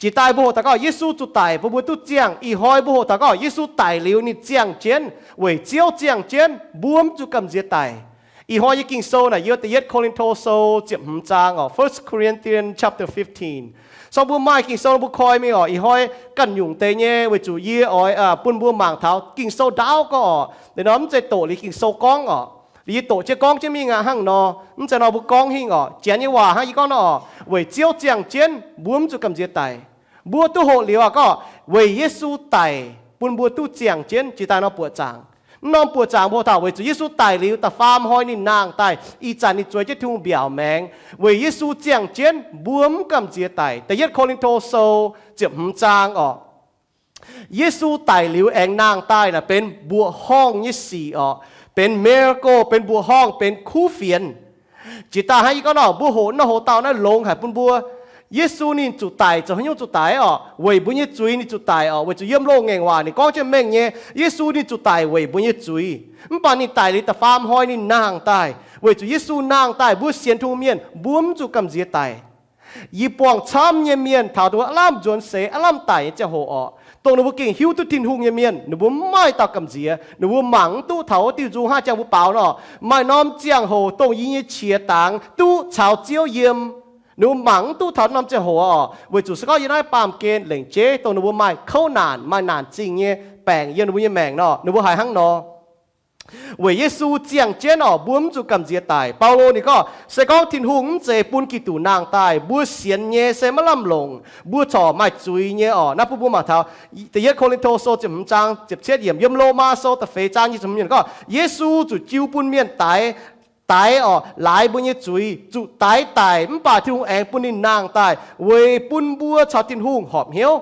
Jiex daaih mbuo hoqc taux gorngv Yesu zuqc daic bun mbuo duqv ziangh. Ih hnoi mbuo hoqc taux gorngv Yesu daic liuz ninh ziangh jienv, weic Ziouv ziangh jienv, mbuo mv zuqc gamh nziex daic. Ih hnoi nyei Ging-Sou naaic yiem Da'yietv Ko^lin^to Sou ziepc hmz zaang oc, First Corinthians chapter fifteen. Sorng mbuo maaih Ging-Sou mbuo koi mingh oc. Ih hnoi ganh nyungc deix nyei, weic zuqc yie oix bun mbuo mangc taux Ging-Sou ndaauv gorngv oc. Liuz nor mv zeiz doqc liuz Ging-Sou gorngv oc. Liuz yie doqc jienv gorngv jienv mingh aqv hnangv nor. Mv zeiz nor mbuo gorngv hingh oc. Janx nyei waac hnangv yie gorngv nor oc, weic Ziouv ziangh jienv, mbuo mv zuqc gamh nziex daic. Mbuo duqv hoqc liuz aqv gorngv weic Yesu daic bun mbuo duqv ziangh jienv. Jiex daaih norm buoqc zaangc. Mv norm buoqc zaangc mbuo hoqc taux weic zuqc Yesu daic liuz da'faam hnoi ninh nangh daaih, ih zanc ninh zueiz jienv Tin-Hungh mbiaauc maengx. Weic Yesu ziangh jienv mbuo mv gamh nziex daic. Da'yietv Ko^lin^to Sou ziepc hmz zaang oc. Yesu daic liuz aengx nangh daaih naaic benx mbuoqc horngh nyei sic oc. Benx miracle, benx mbuoqc horngh, benx kuv fienx. Jiex daaih hnangv yie gorngv nor, mbuo hoqc nor hoqc dauh naaiv longx haic bun mbuo. Yesu ninh zuqc daic, zoux haaix nyungc zuqc daic oc? Weic mbuo nyei zuiz ninh zuqc daic oc. Weic zuqc yiem loz-ngaengc waac ninh gorngv jienv mengh nyei, Yesu ninh zuqc daic weic mbuo nyei zuiz. Mv baac ninh daic liuz da'faam hnoi ninh nangh daaih. Weic zuqc Yesu nangh daaih, mbuo sienx Tin-Hungh mienh mbuo mv zuqc gamh nziex daic. Yie buangh camv nyei mienh taux dongh wuov aav lamh nzuonx seix, aav lamh daic nyei ziangh hoc oc, dongh ninh mbuo gengh hiuv duqv Tin-Hungh nyei mienh, ninh mbuo mv maaih dauh gamh nziex. Ninh mbuo mangc mv duqv taux wuov diuh nzung hnangv jang mbuo baaux nor, maaih norm ziangh hoc dongh yie nyei qiex dangx duqv caux Ziouv yiem. Ninh mbuo mangc mv duqv taux norm ziangh hoc oc. Weic zuqc se gorngv yiem naaiv baamh gen lengc jeiv dongh ninh mbuo maaih kouv naanc, maaih naanc zingh nyei baengc yiem ninh mbuo nyei maengc nor, ninh mbuo haiz hnangv nor. Weic Yesu ziangh jienv oc, mbuo mv zuqc gamh nziex daic. Baulo ninh gorngv, se gorngv Tin-Hungh mv zeiz bun Giduc nangh daaih, mbuo sienx nyei se maiv lamh longc, mbuo corc maaih zuiz nyei oc. Naaiv bun mbuo mangc taux Da'yietv Ko^lin^to Sou ziepc hmz zaang ziepc cietv yiemc, yiem Lomaa Sou da'feix zaang nyic ziepc hmz yiemc gorngv, Yesu zuqc jiu bun mienh daix, daix oc, laaix mbuo nyei zuiz, zuqc daix daic, mv baac Tin-Hungh aengx bun ninh nangh daaih weic bun mbuo caux Tin-Hungh horpc hnyouv.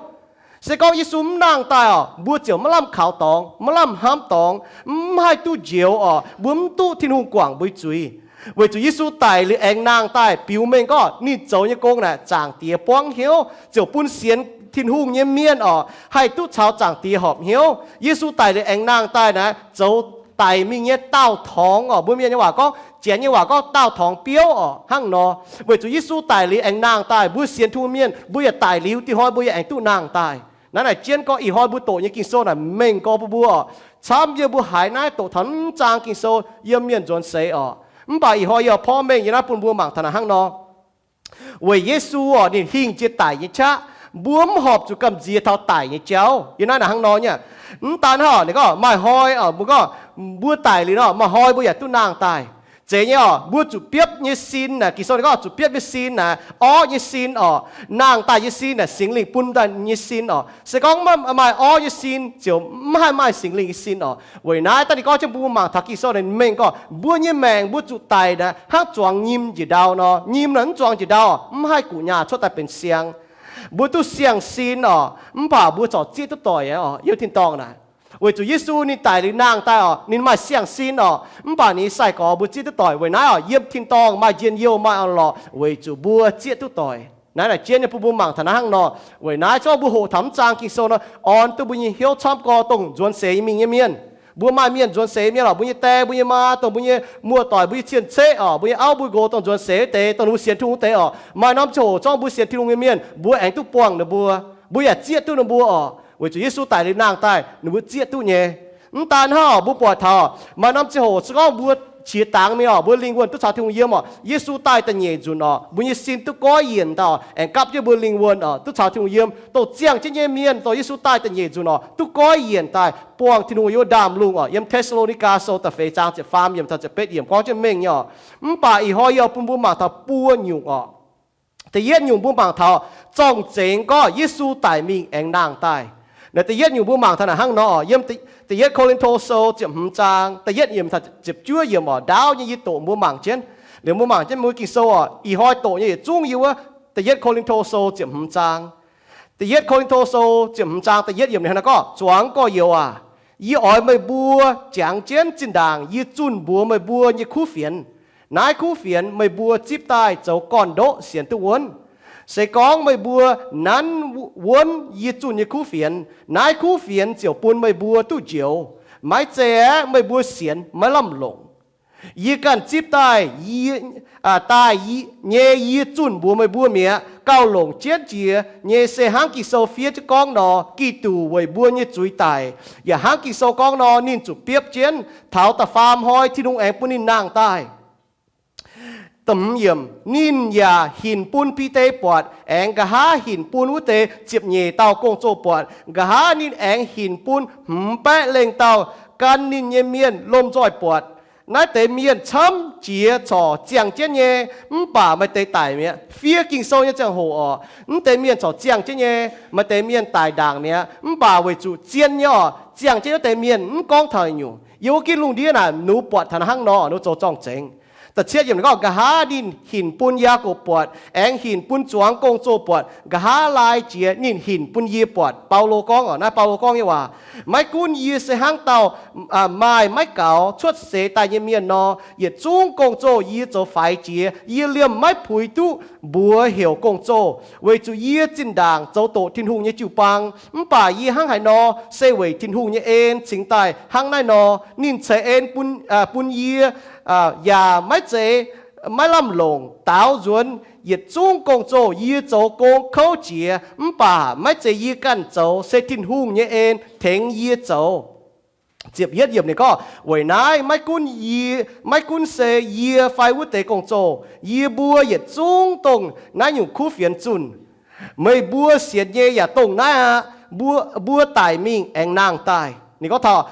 Se gorngv Yesu mv nangh daaih oc, mbuo ziouc maiv lamh kaux dorngx, maiv lamh hnamv dorngx, mv haih duqv njoux oc, mbuo mv duqv Tin-Hungh guangc mbuo zuiz. Weic zuqc Yesu daic liuz aengx nangh daaih biux mengh gorngv ninh zoux nyei gong naaic Zaangc Diex buangv hnyouv, ziouc bun sienx Tin-Hungh nyei mienh oc haih duqv caux Zaangc Diex horpc hnyouv. Yesu daic liuz aengx nangh daaih naaic zoux daic mingh nyei daauh torngx oc. Mbuo mienh nyei waac gorngv, Janx nyei waac gorngv daauh torngx biouv oc, hnangv nor. Weic zuqc Yesu daic liuz aengx nangh daaih, mbuo sienx Tin-Hungh mienh mbuo yaac daic liuz, dih hnoi mbuo yaac aengx duqv nangh daaih. Naaiv naaic jienv gorngv ih hnoi mbuo doqc nyei Ging-Sou naaic mengh gorx bun mbuo oc. Camv yie mbuo haiz naaiv doqc taux mv zaang Ging-Sou yiem mienh nzuonx seix oc. Mv baac ih hnoi yie porv mengh yie naaiv bun mbuo mangc taux naaic hnangv nor. Weic Yesu oc, ninh hingh jiex daic nyei qaqv, mbuo mv horpc zuqc gamh nziex taux daic nyei jauv. Yiem naaiv naaic hnangv nor nyei. Mv daan hnangv oc, ninh gorngv maaih hnoi oc, mbuo gorngv mbuo daic liuz nor, maaih hnoi mbuo yaac duqv nangh daaih. Zeiz nyei oc, mbuo zuqc biopv nyei sin naaic, Ging-Sou ninh gorngv zuqc biopv nyei sin naaic, orv nyei sin oc, nangh daaih nyei sin naaic, Singx Lingh bun daaih nyei sin oc. Se gorngv maiv maaih orv nyei sin, ziouc mv haih maaih Singx Lingh nyei sin oc. Weic naaiv daaih ninh gorngv jienv mbuo mangc taux Ging-Sou naaic mengh gorngv mbuo nyei maengc mbuo zuqc daic naaic hnangv zuangx nyim njiec ndau nor. Nyim naaic mv zuangx njiec ndau, mv haih guqc nyaah cuotv daaih benx siang. Mbuo duqv siang-sin oc, mv baac mbuo corc zieqv duqv doic oc, yiem tin-dorngh naaic. Weic zuqc Yesu ninh daic liuz nangh daaih oc, ninh maaih siang-sin oc, mv baac ninh sai-gorx mbuo zieqv duqv doic. Weic naaiv oc, yiem tin-dorngh maaih njien-youh maaih orn-lorqc weic zuqc mbuo zieqv duqv doic. Naaiv naaic jienv nyei bun mbuo mangc taux naaiv hnangv nor. Weic naaiv zorqv mbuo hoqc taux mv zaang Ging-Sou nor, orn duqv mbuo nyei hnyouv camv gorx dongh nzuonx seix mingh nyei mienh. Mbuo maaih mienh nzuonx seix mienh oc, mbuo nyei die, mbuo nyei maa, dongh mbuo nyei muoz-doic, mbuo nyei cien-ceqv oc, mbuo nyei auv mbuo nqox dongh nzuonx seix wuov deix, dongh ninh mbuo sienx Tin-Hungh wuov deix oc. Maaih norm ziangh hoc zorqv mbuo sienx Tin-Hungh nyei mienh, mbuo aengx duqv buangh ninh mbuo. Mbuo yaac zieqv duqv ninh mbuo oc. Weic zuqc Yesu daic liuz nangh daaih, ninh mbuo zieqv duqv nyei. Mv daan hnangv oc, mbuo buatc taux maaih norm ziangh hoc se gorngv mbuo qiex dangx mingh oc, mbuo lingh wuonh duqv caux Tin-Hungh yiem oc, Yesu daaih da'nyeic nzunc oc, mbuo nyei sin duqv goiv yienc daaih oc, aengx gapv jienv mbuo lingh wuonh oc, duqv caux Tin-Hungh yiem. Dongh ziangh jienv nyei mienh, dongh Yesu daaih da'nyeic nzunc oc, duqv goiv yienc daaih buangh Tin-Hungh yiem ndaamv-lungh oc. Yiem Te^saa^lo^ni^gaa Sou da'feix zaang ziepc faam yiemc taux ziepc betv yiemc gorngv jienv mengh nyei oc. Mv baac ih hnoi yie bun mbuo mangc taux buo nyungc oc. Da'yietv nyungc mbuo mangc taux zorng-zengx gorngv Yesu daic mingh aengx nangh daaih. Naaiv da'yietv nyungc mbuo mangc taux naaic hnangv nor oc. Yiem Da'yietv Ko^lin^to Sou ziepc hmz zaang da'yietv yiemc taux ziepc juov yiemc oc. Ndaauv nyei yie doqc mbuo mangc jienv. Liuz mbuo mangc jienv mbuo Ging-Sou oc. Ih hnoi doqc nyei yietc zungv yiem wuov Da'yietv Ko^lin^to Sou ziepc hmz zaang. Da'yietv Ko^lin^to Sou ziepc hmz zaang da'yietv yiemc ninh hnangv naaiv gorngv, Zuangx gorx-youz aac, yie oix meih mbuo jangx jienv zinh ndaangc yie zunh mbuox meih mbuo nyei kuv fienx. Naaiv kuv fienx meih mbuo zipv daaih zoux gorn-ndoqv sienx duqv wuonv. Se gorngv meih mbuo nanv wuonv yie zunh nyei kuv fienx, naaiv kuv fienx ziouc bun meih mbuo duqv njoux. Maiv zeiz aeqv, meih mbuo sienx maiv lamh longc. Yie ganh zipv daaih, daaih nyei yie zunh mbuox meih mbuo mi'aqv. Gauh longc jienv jiex nyei se hnangv Ging-Sou fiev jienv gorngv nor, Giduc weic mbuo nyei zuiz daic. Yaac hnangv Ging-Sou gorngv nor, ninh zuqc biopv jienv taux da'faam hnoi Tin-Hungh aengx bun ninh nangh daaih. Ninh yaac hinc bun Bide buatc, aengx nqa'haav hinc bun wuov deix ziepc nyeic dauh gong-zoh buatc. Nqa'haav ninh aengx hinc bun hmz baeqv lengh dauh gan ninh nyei mienh lomh nzoih buatc. Naaiv deix mienh camv jiex corc ziangh jienv nyei, mv baac maaih deix daic mi'aqv. Fiev Ging-Sou nyei ziangh hoc orqc, mv deix mienh corc ziangh jienv nyei, maaih deix mienh daic ndaangc mi'aqv. Mv baac weic zuqc zien nyei orqc, ziangh jienv wuov deix mienh mv gorngv taux nyungc. Yiem wuov ginv lungh ndiev naaic, ninh mbuo buatc taux hnangv nor, ninh mbuo zoux zorng-zengx. Da'cietv yiemc ninh gorngv, nqa'haav ninh hinc bun Yaagorpc buatc, aengx hinc bun zuangx gong-zoh buatc. Nqa'haav laai jiex ninh hinc bun yie buatc. Baulo gorngv orqc, naaiv Baulo gorngv nyei waac. Maiv gunv yie se hnangv dauh maaih maiv gaux cuotv seix daaih nyei mienh nor, yietc zungv gong-zoh yie zoux faix jiex. Yie liemh maiv puix duqv mbuox heuc gong-zoh, weic zuqc yie zinh ndaangc zoux doqc Tin-Hungh nyei jiu-baang. Mv baac yie hnangv haaix nor, se weic Tin-Hungh nyei en cingx daaih hnangv naaiv nor. Ninh ceix en bun yie, yaac maiv zeiz maiv lamh longc daaux nzuonx yietc zungv gong-zoh. Yie zoux gong kouv jiex, mv baac maiv zeiz yie ganh zoux, se Tin-Hungh nyei en tengx yie zoux. Ziepc yietv yiemc ninh gorngv, weic naaiv maiv gunv yie, maiv gunv se yie fai wuov deix gong-zoh, yie mbuo yietc zungv dongh naaiv nyungc kuv fienx zunh. Meih mbuo sienx nyei yaac dongh naaiv aqv. Mbuo daic mingh aengx nangh daaih. Ninh gorngv taux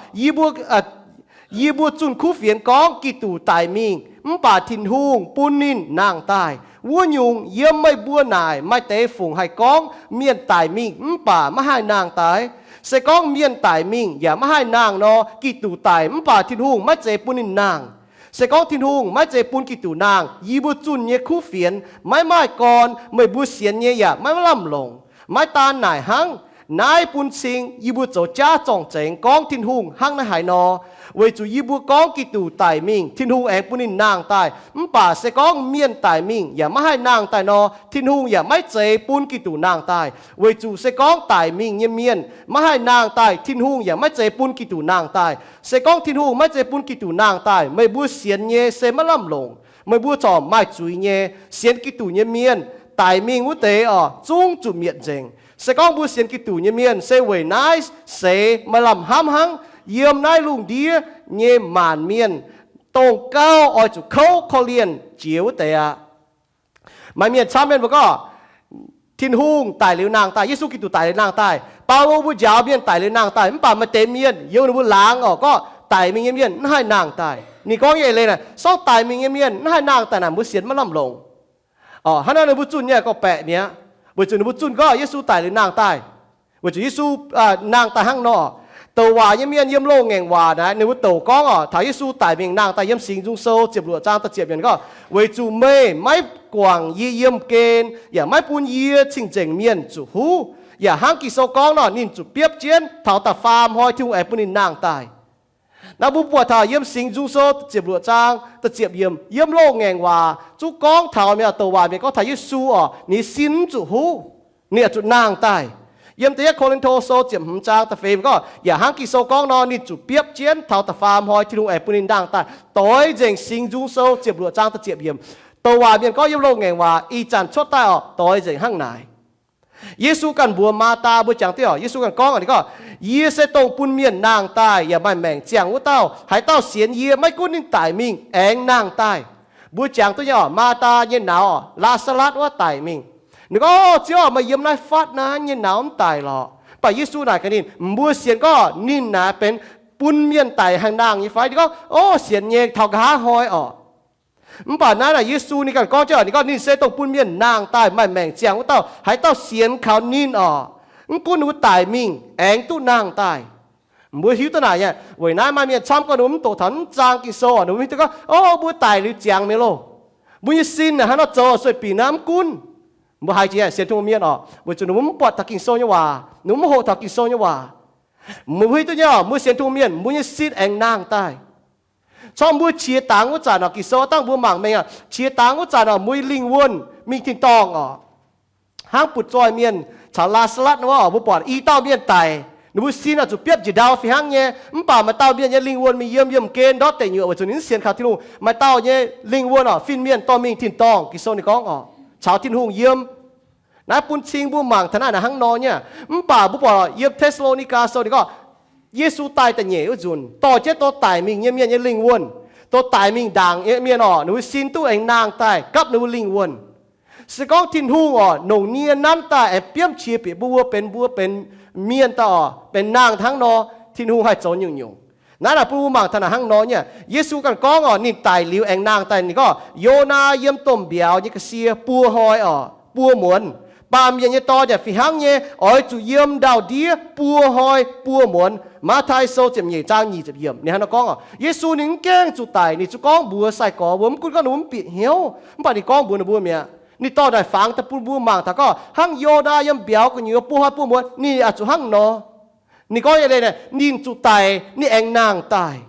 yie mbuo zunh kuv fienx gorngv Giduc daic mingh, mv baac Tin-Hungh bun ninh nangh daaih. Wuov nyungc yiem meih mbuo naaic maaih deix fungc haih gorngv mienh daic mingh mv baac maiv haih nangh daaih? Se gorngv mienh daic mingh yaac maiv haih nangh nor, Giduc daic mv baac Tin-Hungh maiv zeiz bun ninh nangh. Se gorngv Tin-Hungh maiv zeiz bun Giduc nangh, yie mbuo zunh nyei kuv fienx maiv maaih gorn, meih mbuo sienx nyei yaac maiv lamh longc. Maiv daan naaic hnangv, naaiv bun cing yie mbuo zoux jaav zorng-zengx gorngv Tin-Hungh hnangv naaiv haaix nor, weic zuqc yie mbuo gorngv Giduc daic mingh, Tin-Hungh aengx bun ninh nangh daaih. Mv baac se gorngv mienh daic mingh yaac maiv haih nangh daaih nor, Tin-Hungh yaac maiv zeiz bun Giduc nangh daaih. Weic zuqc se gorngv daic mingh nyei mienh maiv haih nangh daaih, Tin-Hungh yaac maiv zeiz bun Giduc nangh daaih. Se gorngv Tin-Hungh maiv zeiz bun Giduc nangh daaih, meih mbuo sienx nyei se maiv lamh longc. Meih mbuo corc maaih zuiz nyei. Sienx Giduc nyei mienh daic mingh wuov deix orqc, zungv zuqc mietc nzengc. Se gorngv mbuo sienx Giduc nyei mienh se weic naaiv seix maaih lamh hnamv hnangv, yiem naaiv lungh ndiev nyei maanc mienh, dongh gauh oix zuqc kouv korv-lienh jiex wuov deix aqv. Maaih mienh camv mienh mbuo gorngv, Tin-Hungh daic liuz nangh daaih, Yesu Giduc daic liuz nangh daaih. Baulo mbuo njaaux mienh daic liuz nangh daaih, mv baac maaih deix mienh yiem ninh mbuo laangz orqc, gorngv daic mingh nyei mienh maiv haih nangh daaih. Ninh gorngv nyei eix leiz naaic, sortv daic mingh nyei mienh maiv haih nangh daaih naaic, mbuo sienx maiv lamh longc. Hnangv naaic ninh mbuo zunh nyei gorngv-baeqc mi'aqv, weic zuqc ninh mbuo zunh gorngv Yesu daic liuz nangh daaih. Weic zuqc Yesu nangh daaih hnangv nor, douc waac nyei mienh yiem loz-ngaengc waac naaic ninh mbuo douc gorngv orqc, taux Yesu daic mingh nangh daaih yiem Singx Nzung Sou ziepc luoqc zaang da'ziepc yiemc gorngv, weic zuqc meih maiv guangc yie yiem gen, yaac maiv bun yie cing-nzengc mienh zuqc huv. Yaac hnangv Ging-Sou gorngv nor, ninh zuqc biopv jienv, taux da'faam hnoi Tin-Hungh aengx bun ninh nangh daaih. Naaiv mbuo buatc taux yiem Singx Nzung Sou ziepc luoqc zaang da'ziepc yiemc, yiem loz-ngaengc waac zungv gorngv taux, mienh douc waac mienh gorngv taux Yesu orqc, ninh sin mv zuqc huv, ninh yaac zuqc nangh daaih. Yiem da'yietv Ko^lin^to Sou ziepc hmz zaang da'feix gorngv, yaac hnangv Ging-Sou gorngv nor, ninh zuqc biopv jienv, taux da'faam hnoi Tin-Hungh aengx bun ninh nangh daaih. Doix nzengc Singx Nzung Sou ziepc luoqc zaang da'ziepc yiemc. Douc waac mienh gorngv yiem loz-ngaengc waac ih zanc cuotv daaih orqc, doix nzengc hnangv naaic. Yesu ganh mbuox Maa^taa mbuo jangx div orqc, Yesu ganh gorngv, ninh gorngv, Yie se dongh bun mienh nangh daaih yaac maaih maengc ziangh wuov dauh. Haaix dauh sienx yie, maiv gunv ninh daic mingh, aengx nangh daaih. Mbuo jangx duqv nyei orqc, Maa^taa nyei nauz orqc, Laa^saa^latv wuov daic mingh. Ninh gorngv, Ziouv, meih yiem naaiv fatv naaiv, nyei nauz mv daic lorqc. Mv baac Yesu naaic gaax ninh, Mbuo sienx gorngv ninh naaic benx bun mienh daic haih nangh nyei fai? Ninh gorngv, O, sienx nyei, taux nqa'haav hnoi orqc. Mv baac naaiv naaic Yesu ninh ganh gorngv jienv, ninh gorngv, Ninh se dongh bun mienh nangh daaih maaih maengc ziangh wuov dauh. Haaix dauh sienx kaux ninh orqc, mv gunv ninh mbuo daic mingh aengx duqv nangh daaih. Mbuo hiuv duqv naaic nyei. Weic naaiv maaih mienh camv gorngv ninh mbuo mv doqc taux mv zaang Ging-Sou orqc, ninh mbuo hiuv duqv gorngv, O, mbuo daic liuz ziangx mi'aqv loh. Mbuo nyei sin naaic hnangv nor zoux sueih binc naaiv mv gunv. Mbuo haiz jiex sienx Tin-Hungh mienh orqc, weic zuqc ninh mbuo mv buatc taux Ging-Sou nyei waac, ninh mbuo mv hoqc taux Ging-Sou nyei waac. Mbuo hiuv duqv nyei orqc, mbuo sienx Tin-Hungh mienh, mbuo nyei sin aengx nangh daaih. Corc mbuo qiex dangx wuov zanc orqc, Ging-Sou dangv mbuo mangc mengh aqv, qiex dangx wuov zanc orqc, mbuo nyei lingh wuonh mingh tin-dorngh orqc. Hnangv butv-zoih mienh caux Laa^saa^latv wuov orqc, mbuo buatc i dauh mienh daic, Ninh mbuo sin oix zuqc biopv njiec ndau fih hnangv nyei. Mv baac maaih dauh mienh nyei lingh wuonh mingh yiem yiemh gen ndortv deic nyuoqc weic zuqc ninh mv sienx kaux Tin-Hungh. Maaih dauh nyei lingh wuonh oc, fin-mienh dorh mingh tin-dorngh. Ging-Sou ninh gorngv oc, caux Tin-Hungh yiem. Naaiv bun cing mbuo mangc taux naaiv naaic hnangv nor nyei. Mv baac mbuo buatc yiem Te^saa^lo^ni^gaa Sou ninh gorngv, Yesu daaih da'nyeic wuov nzunc dorh jienv dorh daic mingh nyei mienh nyei lingh wuonh, dorh daic mingh ndaangc nyei mienh oc, ninh mbuo sin duqv aengx nangh daaih gapv ninh mbuo lingh wuonh. Se gorngv Tin-Hungh oc, longc nie nanv daaih aengx biomv qiex bieqc mbuo, mbuo benx, mbuo benx mienh daaih oc, benx nangh hnangv nor, Tin-Hungh haih zoux nyungc-nyungc. Naaiv naaic bun mbuo mangc taux naaic hnangv nor nyei. Yesu ganh gorngv oc, ninh daic liuz aengx nangh daaih, ninh gorngv, Yonaa yiem domh mbiauz nyei ga'sie buo hnoi oc, buo muonz. Baamh Mienh nyei Dorn yaac fih hnangv nyei oix zuqc yiem ndau-ndiev buo hnoi buo muonz. Matv^tai Sou ziepc nyeic zaang nyic ziepc yiemc ninh hnangv nor gorngv oc. Yesu ninh mv gaengh zuqc daic, ninh zuqc gorngv mbuox sai-gorx mbuo, mv gunv gorngv ninh mbuo mv bieqc hnyouv, mv baac ninh gorngv mbuox ninh mbuo mi'aqv. Ninh dorh naaic fangx daaih bun mbuo mangc taux gorngv hnangv Yonaa yiem mbiauz gu'nyuoz buo hnoi buo muonz, ninh oix zuqc hnangv nor. Ninh gorngv nyei leiz, ninh zuqc daic, ninh aengx nangh daaih.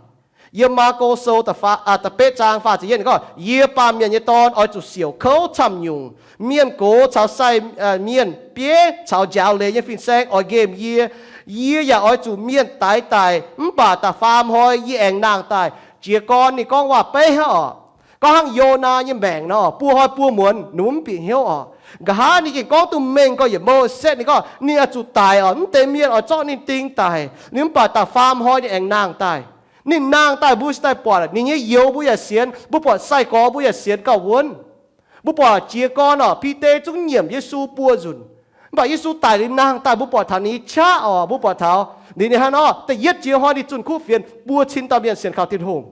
Yiem Maako Sou da'betv zaang faah ziepc yietv ninh gorngv, Yie, Baamh Mienh nyei Dorn, oix zuqc siouc kouv camv nyungc. Mienh gox caux sai mienh, bieiv caux njaaux leiz nyei fin-saeng oix nqemh yie. Yie yaac oix zuqc mienh daix daic, mv baac da'faam hnoi yie aengx nangh daaih. Jiez gorn ninh gorngv waac-beiv hnangv oc. Gorngv hnangv Yonaa nyei maengc nor, buo hnoi buo muonz ninh mbuo mv bieqc hnyouv oc. Nqa'haav ninh gengh gorngv duqv mengh gorx-youz Mouset, ninh gorngv ninh oix zuqc daic oc, mv deix mienh oix zorqv ninh ding daic, ninh mv baac da'faam hnoi ninh aengx nangh daaih. Ninh nangh daaih mbuo se daaih buatc, ninh nyei youz mbuo yaac sienx, mbuo buatc sai-gorx mbuo yaac sienx gauh wuonv. Mbuo buatc jiez gorn oc, Bide zungv nyiemc Yesu buo nzunc. Mv baac Yesu daic liuz nangh daaih mbuo buatc taux ninh nyei qaqv oc, mbuo buatc taux ninh, ninh hnangv nor, da'yietv jiex hnoi ninh zunh kuv fienx, buo cin dauh mienh sienx kaux Tin-Hungh.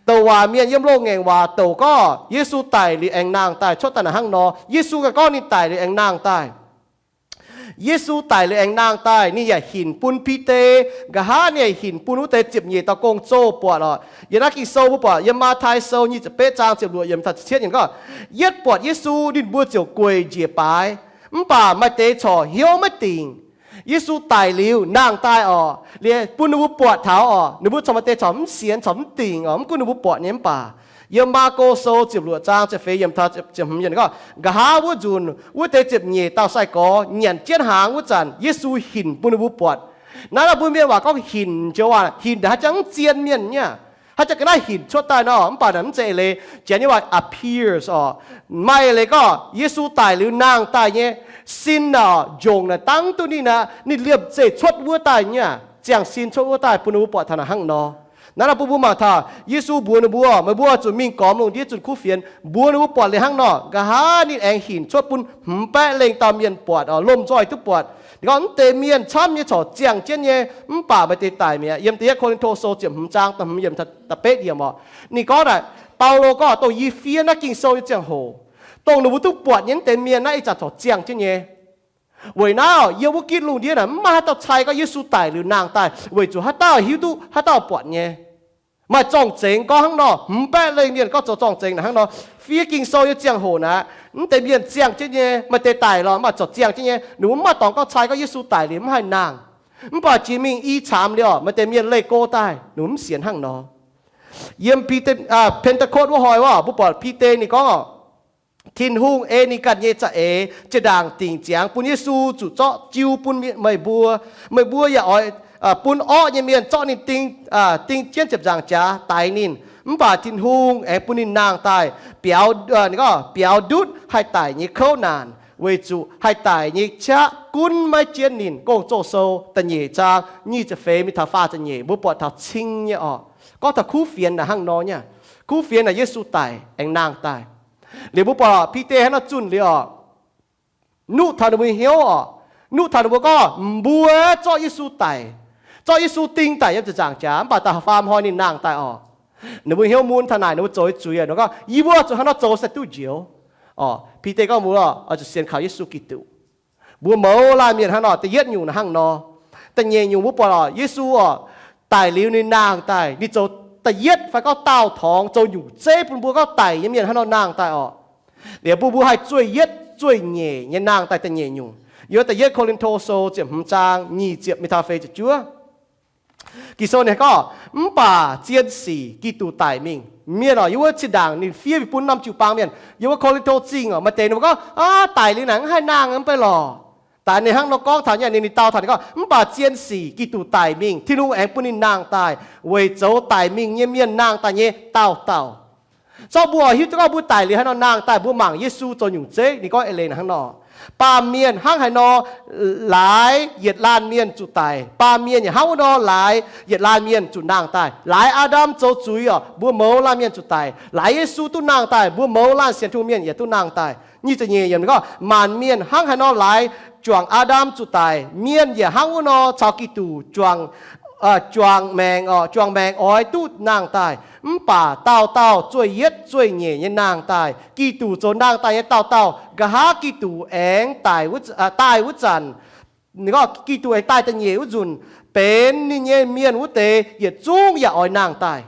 Douc waac mienh yiem loz-ngaengc waac douc gorngv Yesu daic liuz aengx nangh daaih cuotv daaih naaic hnangv nor. Yesu ganh gorngv ninh daic liuz aengx nangh daaih. Yesu daic liuz aengx nangh daaih, ninh yaac hinc bun Bide. Nqa'haav ninh yaac hinc bun wuov deix ziepc nyeic dauh gong-zoh buatc oc. Yiem naaiv Ging-Sou mbuo buatc yiem Matv^tai Sou nyic ziepc betv zaang ziepc luoqc yiemc taux ziepc cietv yiemc gorngv, yietv buatc Yesu ninh mbuo ziouc gueic njiec baaix. Mv baac maaih deix corc hnyouv maiv dingc. Yesu daic liuz nangh daaih oc, liuz bun ninh mbuo buatc taux oc, ninh mbuo corc maaih deix corc mv sienx corc mv dingc oc, mv gunv ninh mbuo buatc nyei mv baac. Yiem Maako Sou ziepc luoqc zaang ziepc feix yiemc taux ziepc hmz yiemc gorngv, nqa'haav wuov nzunc wuov deix ziepc nyeic dauh sai-gorx nyanc jienv hnaangx wuov zanc, Yesu hinc bun ninh mbuo buatc. Naaiv, naaiv mbuo mienh waac gorngv hinc, joux waac hinc haaix jangx mv zien mienh nyei. Haaix jangx ga'naaiv hinc cuotv daaih nor, mv baac naaic mv zeiz eix leiz, janx nyei waac appears oc. Maaih eix leiz gorngv Yesu daic liuz nangh daaih nyei sin oc, njongc naaic dangv duqv ninh aqv, ninh liemh zeih cuotv wuov daaih nyei, ziangh sin cuotv wuov daaih bun ninh mbuo buatc taux naaic hnangv nor. Naaiv, naaiv bun mbuo mangc taux Yesu mbuox ninh mbuo, meih mbuo zuqc mingh gormx lungh ndiev zunh kuv fienx, mbuox ninh mbuo buatc liuz hnangv nor, nqa'haav ninh aengx hinc cuotv bun hmz baeqv lengh dauh mienh buatc oc, lomh nzoih duqv buatc. Ninh gorngv mv deix mienh camv nyei corc ziangh jienv nyei, mv baac maaih deix daic mi'aqv. Yiem da'yietv Ko^lin^to Sou ziepc hmz zaang da'hmz yiemc taux da'betv yiemc oc. Ninh gorngv naaic, Baulo gorngv dongh yie fiev naaiv Ging-Sou nyei ziangh hoc, dongh ninh mbuo duqv buatc nyei mv deix mienh naaiv ih zanc corc ziangh jienv nyei. Weic naaiv oc, yiem wuov gitv lungh ndiev naaic mv maaih haaix dauh cai gorngv Yesu daic liuz nangh daaih, weic zuqc haaix dauh hiuv duqv, haaix dauh buatc nyei. Maaih zorng-zengx gorngv hnangv nor, hmz baeqv lengh mienh gorngv zoux zorng-zengx naaic hnangv nor. Fiev Ging-Sou nyei ziangh hoc naaic, mv deix mienh ziangh jienv nyei, maaih deix daic lorqc, mv baac corc ziangh jienv nyei. Ninh mbuo mv maaih dorngx gorngv cai gorngv Yesu daic liuz mv haih nangh. Mv baac jiex mingh i caamx liuz oc, maaih deix mienh leih go daaih, ninh mbuo mv sienx hnangv nor. Yiem Bide, Pentecost wuov hnoi wuov, mbuo buatc Bide ninh gorngv oc, Tin-Hungh ei ninh ganh nyei za'eix zinh ndaangc dingc ziangx bun Yesu zuqc zorqv jiu bun meih mbuo. Meih mbuo yaac oix bun orqv nyei mienh zorqv ninh ding, ding jienv ziepc nzaangc jaax daix ninh. Mv baac Tin-Hungh aengx bun ninh nangh daaih biaux, biaux ndutv haih daic nyei kouv naanc, weic zuqc haih daic nyei qaqv gunv maiv jienv ninh. Gong-Zoh Sou da'nyeic zaang nyic ziepc feix mingh taux faah ziepc nyeic, mbuo buatc taux cing nyei oc. Gorngv taux kuv fienx naaic hnangv nor nyei. Kuv fienx naaic Yesu daic aengx nangh daaih. Liuz mbuo buatc Bide hnangv nor zunh liuz oc, nuqv taux ninh mbuo hnyouv oc. Nuqv taux ninh mbuo gorngv, mbuo zorqv Yesu daic, zorqv Yesu ding daic yiem ziepc nzaangc jaax, mv baac da'faam hnoi ninh nangh daaih oc. Ninh mbuo hnyouv mun taux naaic, ninh mbuo zoux zuiz aqv. Ninh gorngv, yie mbuo zuqc hnangv nor zoux se duqv njoux oc. Bide gorngv mbuo oix zuqc sienx kaux Yesu Giduc. Mbuo mouz laanh mienh hnangv nor, da'yietv nyungc hnangv nor. Da'nyeic nyungc mbuo buatc oc, Yesu oc, daic liuz ninh nangh daaih, ninh zoux da'yietv fai gorngv daauh torngx zoux nyungc zeiv bun mbuo gorngv daic nyei mienh hnangv nor nangh daaih oc. Liuz bun mbuo haih zueih yietv zueih nyeic nyei nangh daaih da'nyeic nyungc. Yiem da'yietv Ko^lin^to Sou ziepc hmz zaang nyic ziepc mingh taux feix ziepc juov. Ging-Sou ninh gorngv, mv baac zien sic Giduc daic mingh, mienh oc, yiem wuov zinh ndaangc ninh fiev mingh bun norm jiu-baang mienh yiem wuov Ko^lin^to Zingh oc, maaih deix ninh mbuo gorngv, aav, daic liuz naaic mv haih nangh mv bei lorqc. Daaih ninh hnangv nor gorngv taux nyei, ninh, ninh dau taux ninh gorngv, mv baac zien sic Giduc daic mingh, Tin-Hungh aengx bun ninh nangh daaih weic zoux daic mingh nyei mienh nangh daaih nyei dauh dauh. Zorqv mbuo oix hiuv duqv gorngv mbuo daic liuz haaix nor nangh daaih, mbuo mangc Yesu zoux nyungc zeiv, ninh gorngv eix leiz hnangv nor, baamh mienh hnangv haaix nor laaix yietc laanh mienh zuqc daic, baamh mienh yaac hnangv wuov nor laaix yietc laanh mienh zuqc nangh daaih. Laaix Aa^ndam zoux zuiz oc, mbuo mouz laanh mienh zuqc daic. Laaix Yesu duqv nangh daaih, mbuo mouz laanh sienx Tin-Hungh mienh yaac duqv nangh daaih. Nyic ziepc nyeic yiemc ninh gorngv, maanc mienh hnangv haaix nor laaix juangc Aa^ndam zuqc daic, mienh yaac hnangv wuov nor caux Giduc juangc, juangc maengc oc, juangc maengc oix duqv nangh daaih. Mv baac dauh dauh zueih yietv zueih nyeic nyei nangh daaih. Giduc zoux nangh daaih nyei dauh dauh, nqa'haav Giduc aengx daic wuov, daaih wuov zanc, ninh gorngv Giduc aengx daaih da'nyeic wuov nzunc, benx ninh nyei mienh wuov deix yietc zungv yaac oix nangh daaih.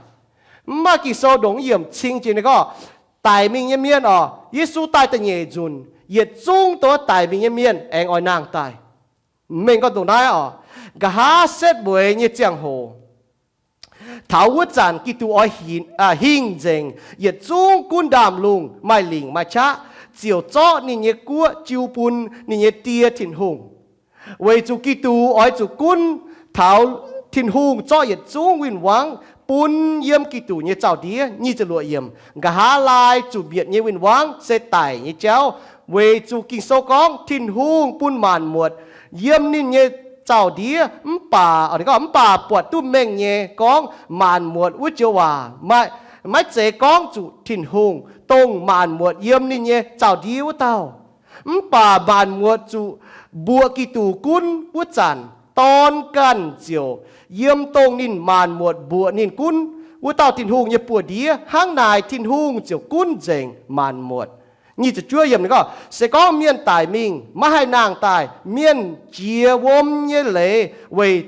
Mv maaih Ging-Sou ndongc yiemc cing jiex ninh gorngv, daic mingh nyei mienh oc, Yesu daaih da'nyeic nzunc, yietc zungv dongh daic mingh nyei mienh aengx oix nangh daaih. Mengh gorngv ndongc naaiv oc, nqa'haav setv mueiz nyei ziangh hoc, taux wuov zanc Giduc oix hingh nzengc, yietc zungv gunv ndaamv-lungh maaih lingc maaih qaqv ziouc zorqv ninh nyei guoqv jiu bun ninh nyei Die Tin-Hungh. Weic zuqc Giduc oix zuqc gunv taux Tin-Hungh zorqv yietc zungv win-wangv bun yiem Giduc nyei zaux-ndiev. Nyic ziepc luoqc yiemc, nqa'haav laai zuqc mietc nyei win-wangv se daic nyei jauv. Weic zuqc Ging-Sou gorngv Tin-Hungh bun maanc muotc yiem ninh nyei zaux-ndiev, mv baac, mv baac buatc duqv mengh nyei gorngv maanc muotc wuov joux waac maiv zeiz gorngv zuqc Tin-Hungh, dongh maanc muotc yiem ninh nyei zaux-ndiev wuov dauh. Mv baac maanc muotc zuqc mbuoqc Giduc gunv wuov zanc, Dorn ganh ziouc yiem dongh ninh maanc muotc mbuoqc ninh gunv wuov dauh Tin-Hungh nyei buoz-ndiev. Hnangv naaic Tin-Hungh ziouc gunv nzengc maanc muotc. Nyic ziepc juov yiemc ninh gorngv, se gorngv mienh daic mingh maiv haih nangh daaih, mienh jiex wuom nyei leiz weic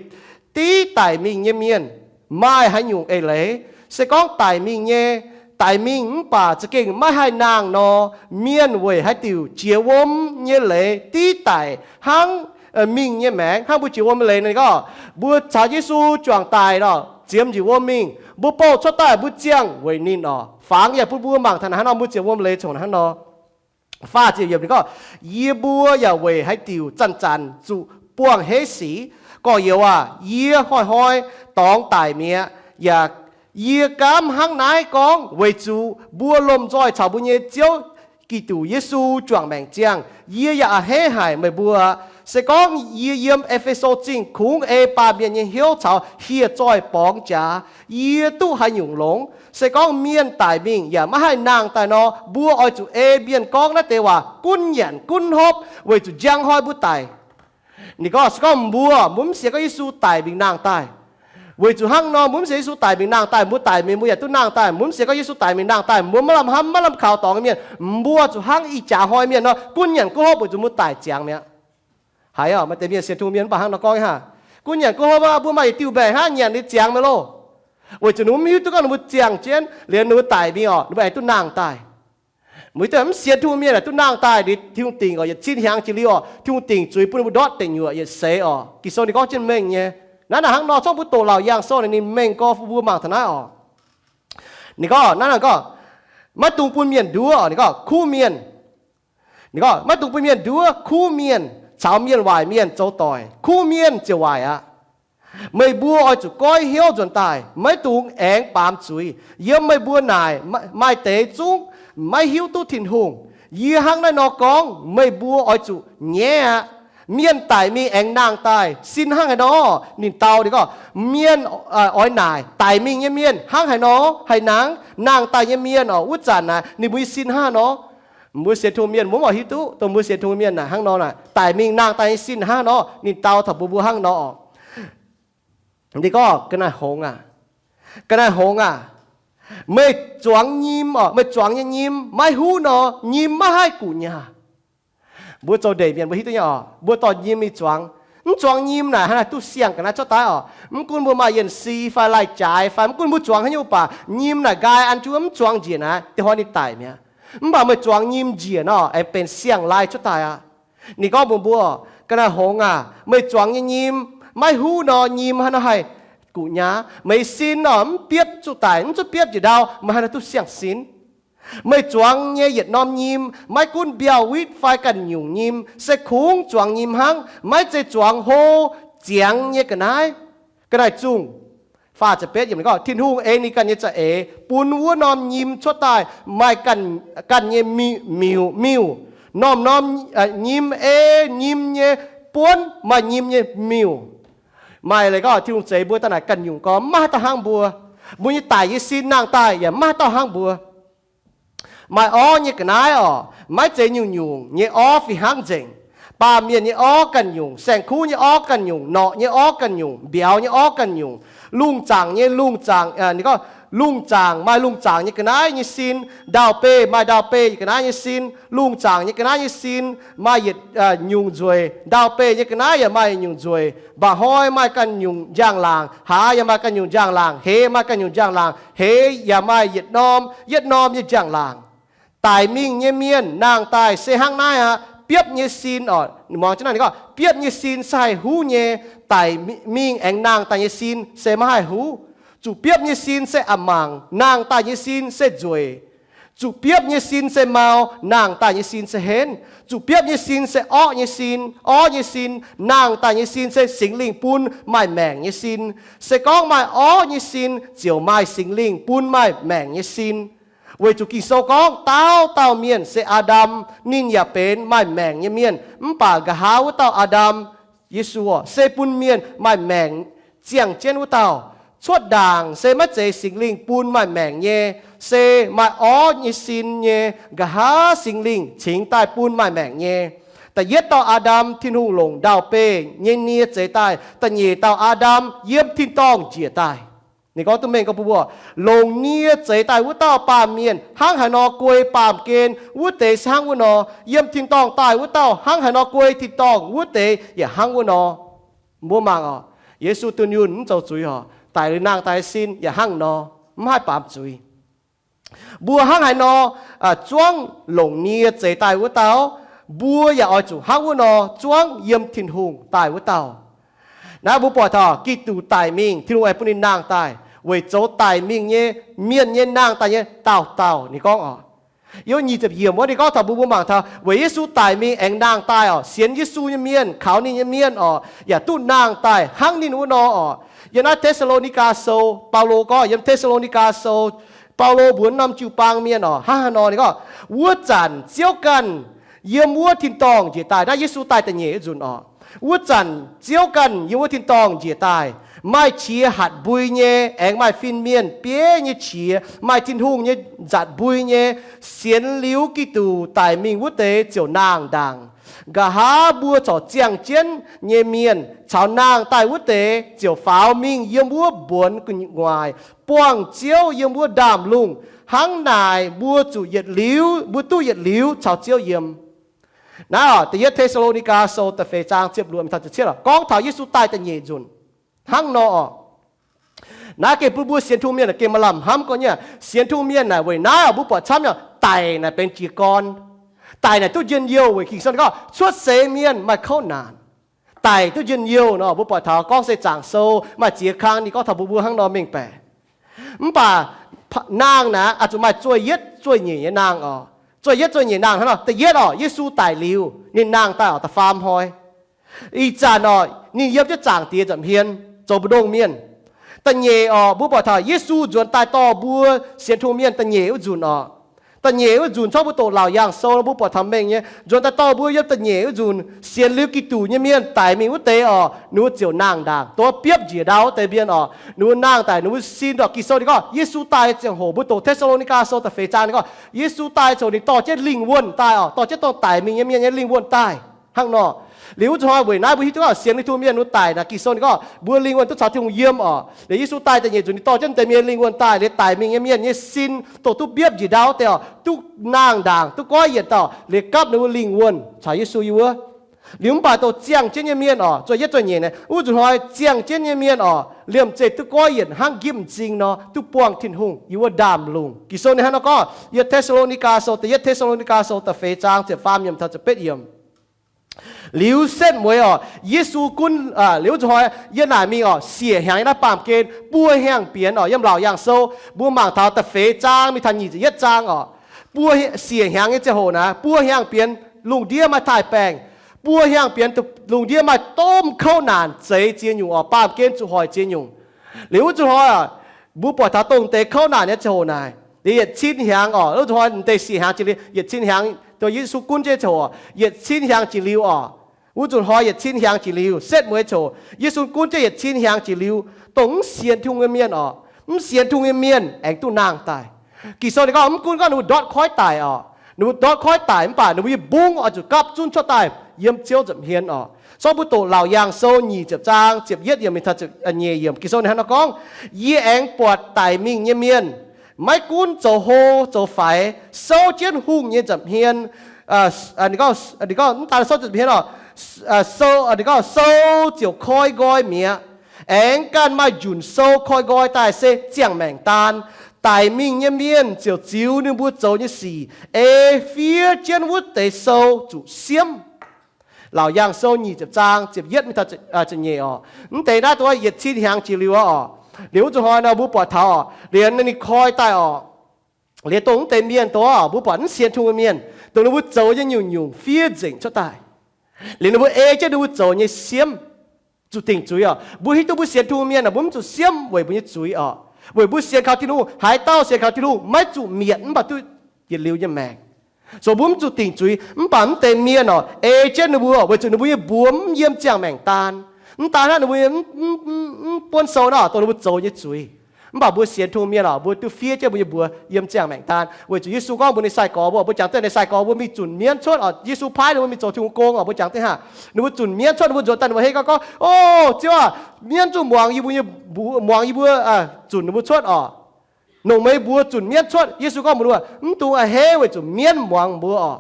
div daic mingh nyei mienh maaih haaix nyungc eix leiz? Se gorngv daic mingh nyei, daic mingh mv baac za'gengh maiv haih nangh nor, mienh weic haaix diuc jiex wuom nyei leiz div daic hnangv mingh nyei maengc? Hnangv mbuo jiex wuom nyei leiz nor, ninh gorngv mbuo caux Yesu juangc daic nor, ziemx njiec wuom mingh, mbuo bouh cuotv daaih mbuo ziangh weic ninh oc. Fangx yaac bun mbuo mangc taux naaiv hnangv nor, mbuo ziouc wuom leiz congx hnangv nor. Faah ziepc yiemc ninh gorngv, yie mbuo yaac weic haaix diuc zanc-zanc zuqc buangh heiv sic? Gorx-youz aac, yie hnoi-hnoi dorngx daic mi'aqv. Yaac yie gaamv hnangv naaiv gorngv weic zuqc mbuo lomh nzoih caux mbuo nyei Ziouv Giduc Yesu juangc maengc ziangh. Yie yaac a'hneiv haic meih mbuo. Se gorngv yie yiem E^fe^so Zingh kungx ei baamh mienh nyei hnyouv caux hieh zoih borngz jaax, yie duqv haaix nyungc longx? Se gorngv mienh daic mingh yaac maiv haih nangh daaih nor, mbuo oix zuqc ei mienh gorngv naaiv deix waac gunv nyanc gunv hopv weic zuqc njang hnoi mbuo daic. Ninh gorngv, se gorngv mbuo, mbuo mv sienx gorngv Yesu daic mingh nangh daaih. Weic zuqc hnangv nor, mbuo mv sienx Yesu daic mingh nangh daaih, mbuo daic mingh mbuo yaac duqv nangh daaih. Mbuo mv sienx gorngv Yesu daic mingh nangh daaih, mbuo maiv lamh hnamv maiv lamh kaux dorngx nyei mienh, mbuo zuqc hnangv ih jaax hnoi mienh nor, gunv nyanc gunv hopv weic zuqc mbuo daic ziangx mi'aqv. Haiz oc, maaih deix mienh sienx Tin-Hungh mienh mv baac hnangv nor gorngv nyei hnangv. Gunv nyanc gunv hopv aqv, mbuo maaih yietc diuh mbaengc hnangv, nyanc liuz ziangx mi'aqv loh. Weic zuqc ninh mbuo mv hiuv duqv gorngv ninh mbuo ziangh jienv liuz ninh mbuo daic mingh oc, ninh mbuo aengx duqv nangh daaih. Mbuo mv hiuv duqv mv sienx Tin-Hungh mienh aengx duqv nangh daaih, liuz Tin-Hungh dingc oc, yietc cin hnyangx jiex liuz oc, Tin-Hungh dingc zuiz bun ninh mbuo ndortv deic nyuoqc yietc seix oc. Ging-Sou ninh gorngv jienv mengh nyei. Naaiv naaic hnangv nor, zorqv mbuo doqc Laauc Yaangh Sou naaic ninh mengh gorx bun mbuo mangc taux naaiv oc. Ninh gorngv, naaiv naaic gorngv, maiv dungx bun mienh nduov oc. Ninh gorngv, kuv mienh. Ninh gorngv, maiv dungx bun mienh nduov, kuv mienh caux mienh waaic mienh zoux doic. Kuv mienh ziouc waaic aqv. Meih mbuo oix zuqc goiv hnyouv nzuonx daaih, maiv dungx aengx baamz zuiz. Yiem meih mbuo naaic maaih deix zungv maiv hiuv duqv Tin-Hungh. Yie hnangv naaiv nor gorngv meih mbuo oix zuqc nyaiv aqv. Mienh daic mingh aengx nangh daaih sin hnangv haaix nor? Ninh dau ninh gorngv, mienh oix naaic, daic mingh nyei mienh hnangv haaix nor haih nangh? Nangh daaih nyei mienh oc, wuov zanc naaic ninh mbuo nyei sin hnangv haaix nor? Mbuo sienx Tin-Hungh mienh mbuo mv hiuv duqv dongh mbuo sienx Tin-Hungh mienh naaic hnangv nor naaic, daic mingh nangh daaih nyei sin hnangv haaix nor? Ninh dau taux mbuo mbuo hnangv nor oc. Ninh gorngv, ga'naaiv hngongx aac, ga'naaiv hngongx aac, meih zuangx nyim oc, meih zuangx nyei nyim maiv huv nor, nyim maiv haih guqc nyaah. Mbuo zoux ndeic mienh mbuo hiuv duqv nyei oc, mbuo dorh nyim mingh zuangx. Mv zuangx nyim naaic hnangv naaic duqv siang ga'naaiv cuotv daaih oc. Mv gunv mbuo maaih yienh si fai lai-jaaix fai mv gunv mbuo zuangx haaix nyungc baac, nyim naaic nqaai an jienv mv zuangx njiec naaic, da'hoi ninh daic mi'aqv. Mv baac meih zuangx nyim njiec nor, aengx benx siang-lai cuotv daaih aqv. Ninh gorngv mbuox mbuo, ga'naaiv hngongx aac, meih zuangx nyei nyim maiv huv nor, nyim hnangv nor haih guqc nyaah. Meih sin nor mv biopv zuqc daic, mv zuqc biopv njiec ndau, meih hnangv nor duqv siang-sin. Meih zuangx nyei yietc norm nyim maiv gunv mbiauh witv fai ganh nyungc nyim, se kungx zuangx nyim hnangv, maiv zeiz zuangx hlo ziangx nyei ga'naaiv. Ga'naaiv zungh, Tin-Hungh ei ninh ganh nyei za'eix bun wuov norm nyim cuotv daaih maaih ganh nyei miuc, miuc. Norm-norm nyim ei nyim nyei buonv maaih nyim nyei miuc. Maaih leiz gorngv Tin-Hungh zeix mbuo daaih naaic ganh nyungc gorngv maiv haih dauh hnangv mbuo. Mbuo nyei daic nyei sin nangh daaih yaac maiv haih dauh hnangv mbuo. Maaih orv nyei ga'naaiv orqc, maiv zeiz nyungc-nyungc nyei orv fih hnangv nzengc. Baamh mienh nyei orv ganh nyungc, saeng-kuv nyei orv ganh nyungc, norqc nyei orv ganh nyungc, mbiauz nyei orv ganh nyungc, lungh zaangc nyei lungh zaangc, ninh gorngv lungh zaangc maaih lungh zaangc nyei ga'naaiv nyei sin, ndau-beih maaih ndau-beih ga'naaiv nyei sin, lungh zaangc nyei ga'naaiv nyei sin maaih yietc nyungc nzueic, ndau-beih nyei ga'naaiv yaac maaih nyungc nzueic, mba'hnoi maaih ganh nyungc njang-laangc, haaz yaac maaih ganh nyungc njang-laangc, heix maaih ganh nyungc njang-laangc, heix yaac maaih yietc norm yietc norm nyei njang-laangc. Daic mingh nyei mienh nangh daaih se hnangv naaiv aqv. Biopv nyei sin orqc, muangx jienv naaiv ninh gorngv biopv nyei sin se haih huv nyei. Daic mingh aengx nangh daaih nyei sin se maiv haih huv. Zuqc biopv nyei sin se a'mangc, nangh daaih nyei sin se nzueic. Zuqc biopv nyei sin se mau, nangh daaih nyei sin se henv. Zuqc biopv nyei sin se orqv nyei sin, orqv nyei sin, nangh daaih nyei sin se Singx Lingh bun maaih maengc nyei sin. Se gorngv maaih orqv nyei sin, ziouc maaih Singx Lingh bun maaih maengc nyei sin. Weic zuqc Ging-Sou gorngv dauh dauh mienh se Aa^ndam, ninh yaac benx maaih maengc nyei mienh, mv baac nqa'haav wuov dauh Aa^ndam, Yesu orqc, se bun mienh maaih maengc ziangh jienv wuov dauh. Cuotv ndaangc se maiv zeiz Singx Lingh bun maaih maengc nyei, se maaih orv nyei sin nyei, nqa'haav Singx Lingh cingx daaih bun maaih maengc nyei. Da'yietv dauh Aa^ndam, Tin-Hungh longc ndau-beih nyei nie zeix daaih. Da'nyeic dauh Aa^ndam yiem tin-dorngh njiec daaih. Ninh gorngv duqv mengh gorngv bun mbuo, longc nie zeix daaih wuov dauh baamh mienh hnangv haaix nor guei baamh gen, wuov deix se hnangv wuov nor. Yiem tin-dorngh daaih wuov dauh hnangv haaix nor guei tin-dorngh, wuov deix yaac hnangv wuov nor. Mbuo mangc orqc, Yesu dunh yunh mv zoux zuiz orqc, daic liuz nangh daaih sin yaac hnangv nor, mv haih baamz zuiz. Mbuo hnangv haaix nor zuangv longc nie zeix daaih wuov dauh, mbuo yaac oix zuqc hnangv wuov nor zuangv yiem Tin-Hungh daaih wuov dauh. Naaiv mbuo buatc taux Giduc daic mingh, Tin-Hungh aengx bun ninh nangh daaih weic zoux daic mingh nyei mienh nyei nangh daaih nyei dauh dauh. Ninh gorngv orqc, yiem nyic ziepc yiemc wuov ninh gorngv taux mbuo, mbuo mangc taux weic Yesu daic mingh aengx nangh daaih orqc, sienx Yesu nyei mienh, kaux ninh nyei mienh orqc, yaac duqv nangh daaih hnangv ninh wuov nor orqc. Yiem naaiv Te^saa^lo^ni^gaa Sou, Baulo gorngv yiem Te^saa^lo^ni^gaa Sou, Baulo mbuox norm jiu-baang mienh orqc, hnangv haaix nor, ninh gorngv, wuov zanc Ziouv ganh yiem wuov tin-dorngh njiec daaih. Naaiv Yesu daaih da'nyeic wuov nzunc orqc. Wuov zanc Ziouv ganh yiem wuov tin-dorngh njiec daaih, maaih qiex hatc mbui nyei, aengx maaih fin-mienh bieiv nyei qiex, maaih Tin-Hungh nyei nzatc mbui nyei. Sienx liuz Giduc daic mingh wuov deix ziouc nangh ndaangc. Nqa'haav mbuo corc ziangh jienv nyei mienh caux nangh daaih wuov deix ziouc faaux mingh yiem wuov mbuonx gu'nguaaic, buangh Ziouv yiem wuov ndaamv-lungh. Hnangv naaic mbuo zuqc yietc liuz, mbuo duqv yietc liuz caux Ziouv yiem. Naaiv orqc, Da'yietv Te^saa^lo^ni^gaa Sou da'feix zaang ziepc luoqc taux ziepc cietv orqc, gorngv taux Yesu daaih da'nyeic nzunc hnangv nor orqc. Naaiv gengh bun mbuo sienx Tin-Hungh mienh gengh maaih lamh hnamv gorngv nyei. Sienx Tin-Hungh mienh naaic weic naaiv orqc, mbuo buatc camv nyei, daic naaic benx jiez gorn. Daic naaic duqv njien-youh weic Ging-Sou gorngv cuotv seix mienh maaih kouv naanc. Daic duqv njien-youh nor, mbuo buatc taux gorngv se zaangc sou maaih ziex kang ninh gorngv taux mbuo, mbuo hnangv nor mengh baeqc. Mv baac nangh naaic oix zuqc maaih zuoih yietv zuoih nyeic nyei nangh orqc. Zuoih yietv zuoih nyeic nangh hnangv nor, da'yietv orqc, Yesu daic liuz ninh nangh daaih orqc, da'faam hnoi. Ih zanc orqc, ninh yiem jienv Zaangc Diex nza'hmien zoux mbu'ndongx mienh. Da'nyeic orqc, mbuo buatc taux Yesu nzuonx daaih dorh mbuo sienx Tin-Hungh mienh da'nyeic wuov nzunc orqc. Da'nyeic wuov nzunc corc mbuo doqc Laauc Yaangh Sou nor mbuo buatc taux mengh nyei, nzuonx daaih dorh mbuo yiem da'nyeic wuov nzunc sienx liuz Giduc nyei mienh daic mingh wuov deix orqc, ninh mbuo ziouc nangh ndaangc. Dongh biopv njiec ndau wuov deix mienh orqc, ninh mbuo nangh daaih ninh mbuo sin orqc. Ging-Sou ninh gorngv Yesu daaih ziangh hoc mbuo doqc Te^saa^lo^ni^gaa Sou da'feix zaang ninh gorngv Yesu daaih ziangh hoc ninh dorh jienv lingh wuonh daaih orqc, dorh jienv dongh daic mingh nyei mienh nyei lingh wuonh daaih. Hnangv nor, liuz wuov zuqc hnoi weic naaiv mbuo hiuv duqv gorngv sienx liuz Tin-Hungh mienh ninh daic naaic Ging-Sou ninh gorngv mbuo lingh wuonh duqv caux Tin-Hungh yiem orqc. Liuz Yesu daaih da'nyeic nzunc ninh dorh jienv deix mienh lingh wuonh daaih, liuz daic mingh nyei mienh nyei sin dongh duqv biopv njiec ndau wuov deix orqc, duqv nangh ndaangc, duqv goiv yienc dauh, liuz gapv ninh mbuo lingh wuonh caux Yesu yiem wuov. Liuz mv baac dongh ziangh jienv nyei mienh orqc, zuoih yietv zuoih nyeic naaic wuov nzunc hnoi ziangh jienv nyei mienh orqc, liemh zeih duqv goiv yienc hnangv nqipv m'zing nor, duqv buangh Tin-Hungh yiem wuov ndaamv-lungh. Ging-Sou ninh hnangv nor gorngv, yiem Te^saa^lo^ni^gaa Sou, Da'yietv Te^saa^lo^ni^gaa Sou da'feix zaang ziepc faam yiemc taux ziepc betv yiemc. Liuz setv mueiz orqc, Yesu gunv, liuz wuov nzunc hnoi yiem naaic mingh orqc, siec hnyangx yiem naaiv baamh gen buo hnyangx bienx orqc. Yiem Laauc Yaangh Sou mbuo mangc taux da'feix zaang mingh taux nyic ziepc yietv zaang orqc. buo siec hnyangx nyei ziangh hoc naaiv, buo hnyangx bienx lungh ndiev maaih taaih-baengh, buo hnyangx bienx lungh ndiev maaih domh kouv naanc zeix ziex nyungc oc, baamh gen zuqc hoic ziex nyungc. Liuz wuov zuqc hnoi, mbuo buatc taux dongh deix kouv naanc nyei ziangh hoc naaic, liuz yietc cin hnyangx oc, wuov zuqc hnoi deix siec hnyangx jiex liuz, yietc cin hnyangx, dongh Yesu gunv jienv ziangh hoc, yietc cin hnyangx jiex liuz oc, wuov zuqc hnoi yietc cin hnyangx jiex liuz, setv mueiz ziangh hoc, Yesu gunv jienv yietc cin hnyangx jiex liuz, dongh mv sienx Tin-Hungh nyei mienh oc, mv sienx Tin-Hungh nyei mienh aengx duqv nangh daaih. Ging-Sou ninh gorngv mv gunv gorngv ninh mbuo ndortv koiv daic oc, ninh mbuo ndortv koiv daic mv baac ninh mbuo nyei mbungv oix zuqc gapv zunv cuotv daaih yiem Ziouv nza'hmien oc. Zorqv mbuo doqc Laauc Yaangh Sou nyic ziepc zaang ziepc yietv yiemc mingh taux ziepc nyeic yiemc, Ging-Sou ninh hnangv nor gorngv, Yie aengx buatc daic mingh nyei mienh, maiv gunv zoux hlo zoux faix, souv jienv hungh nyei nza'hmien, ninh gorngv mv daan souv nza'hmien oc, sou, ninh gorngv sou ziouc koi nqoi mi'aqv. Aengx ganh maaih njunc sou koi nqoi daaih se ziangh maengc daan. Daic mingh nyei mienh ziouc ziux ninh mbuo zoux nyei sic ei fiev jienv wuov deix sou zuqc siemv. Laauc Yaangh Sou nyic ziepc zaang ziepc yietv mingh taux ziepc nyeic oc. Mv deix naaiv dongh yietc cin hnyangx jiex liuz oc. Liuz wuov zuqc hnoi nor mbuo buatc taux oc, liuz ninh koi daaih oc, liuz dongh mv deix mienh dongh mbuo buatc mv sienx Tin-Hungh nyei mienh, dongh ninh mbuo zoux nyei nyungc-nyungc fiev nzengc cuotv daaih. Liuz ninh mbuo ei jienv ninh mbuo zoux nyei siemv, zuqc dingc zuiz oc. Mbuo hiuv duqv mbuo sienx Tin-Hungh mienh aah, mbuo mv zuqc siemv weic mbuo nyei zuiz oc. Weic mbuo sienx kaux Tin-Hungh, haaix dauh sienx kaux Tin-Hungh maiv zuqc mietc mv baac duqv yietc liuz nyei maengc. So mbuo mv zuqc dingc zuiz. Mv baac mv deix mienh oc, ei jienv ninh mbuo weic zuqc ninh mbuo nyei mbuox mv yiem ziangh maengc daan. Mv daan hnangv ninh mbuo mv buonv sou nor, dongh ninh mbuo zoux nyei zuiz. Mv baac mbuo sienx Tin-Hungh mienh oc, mbuo duqv fiev jienv mbuo nyei mbuox yiem ziangh maengc daan. Weic zuqc Yesu gorngv mbuox ninh sai-gorx mbuo, mbuo jangx dengv ninh sai-gorx mbuo mingh zunc mienv cuotv oc. Yesu paaiv ninh mbuo mingh zoux Tin-Hungh gong oc, mbuo jangx dengv hnangv. Ninh mbuo zunc mienv cuotv, ninh mbuo nzuonx daaih ninh mbuo hei gorngv, O Ziouv aah, mienv zungv muangx yie mbuo nyei, muangx yie mbuo, zunc ninh mbuo cuotv oc. Nongc meih mbuox zunc mienv cuotv. Yesu gorngv mbuox ninh mbuo, Mv dungx a'hneiv weic zuqc mienv muangx mbuo oc.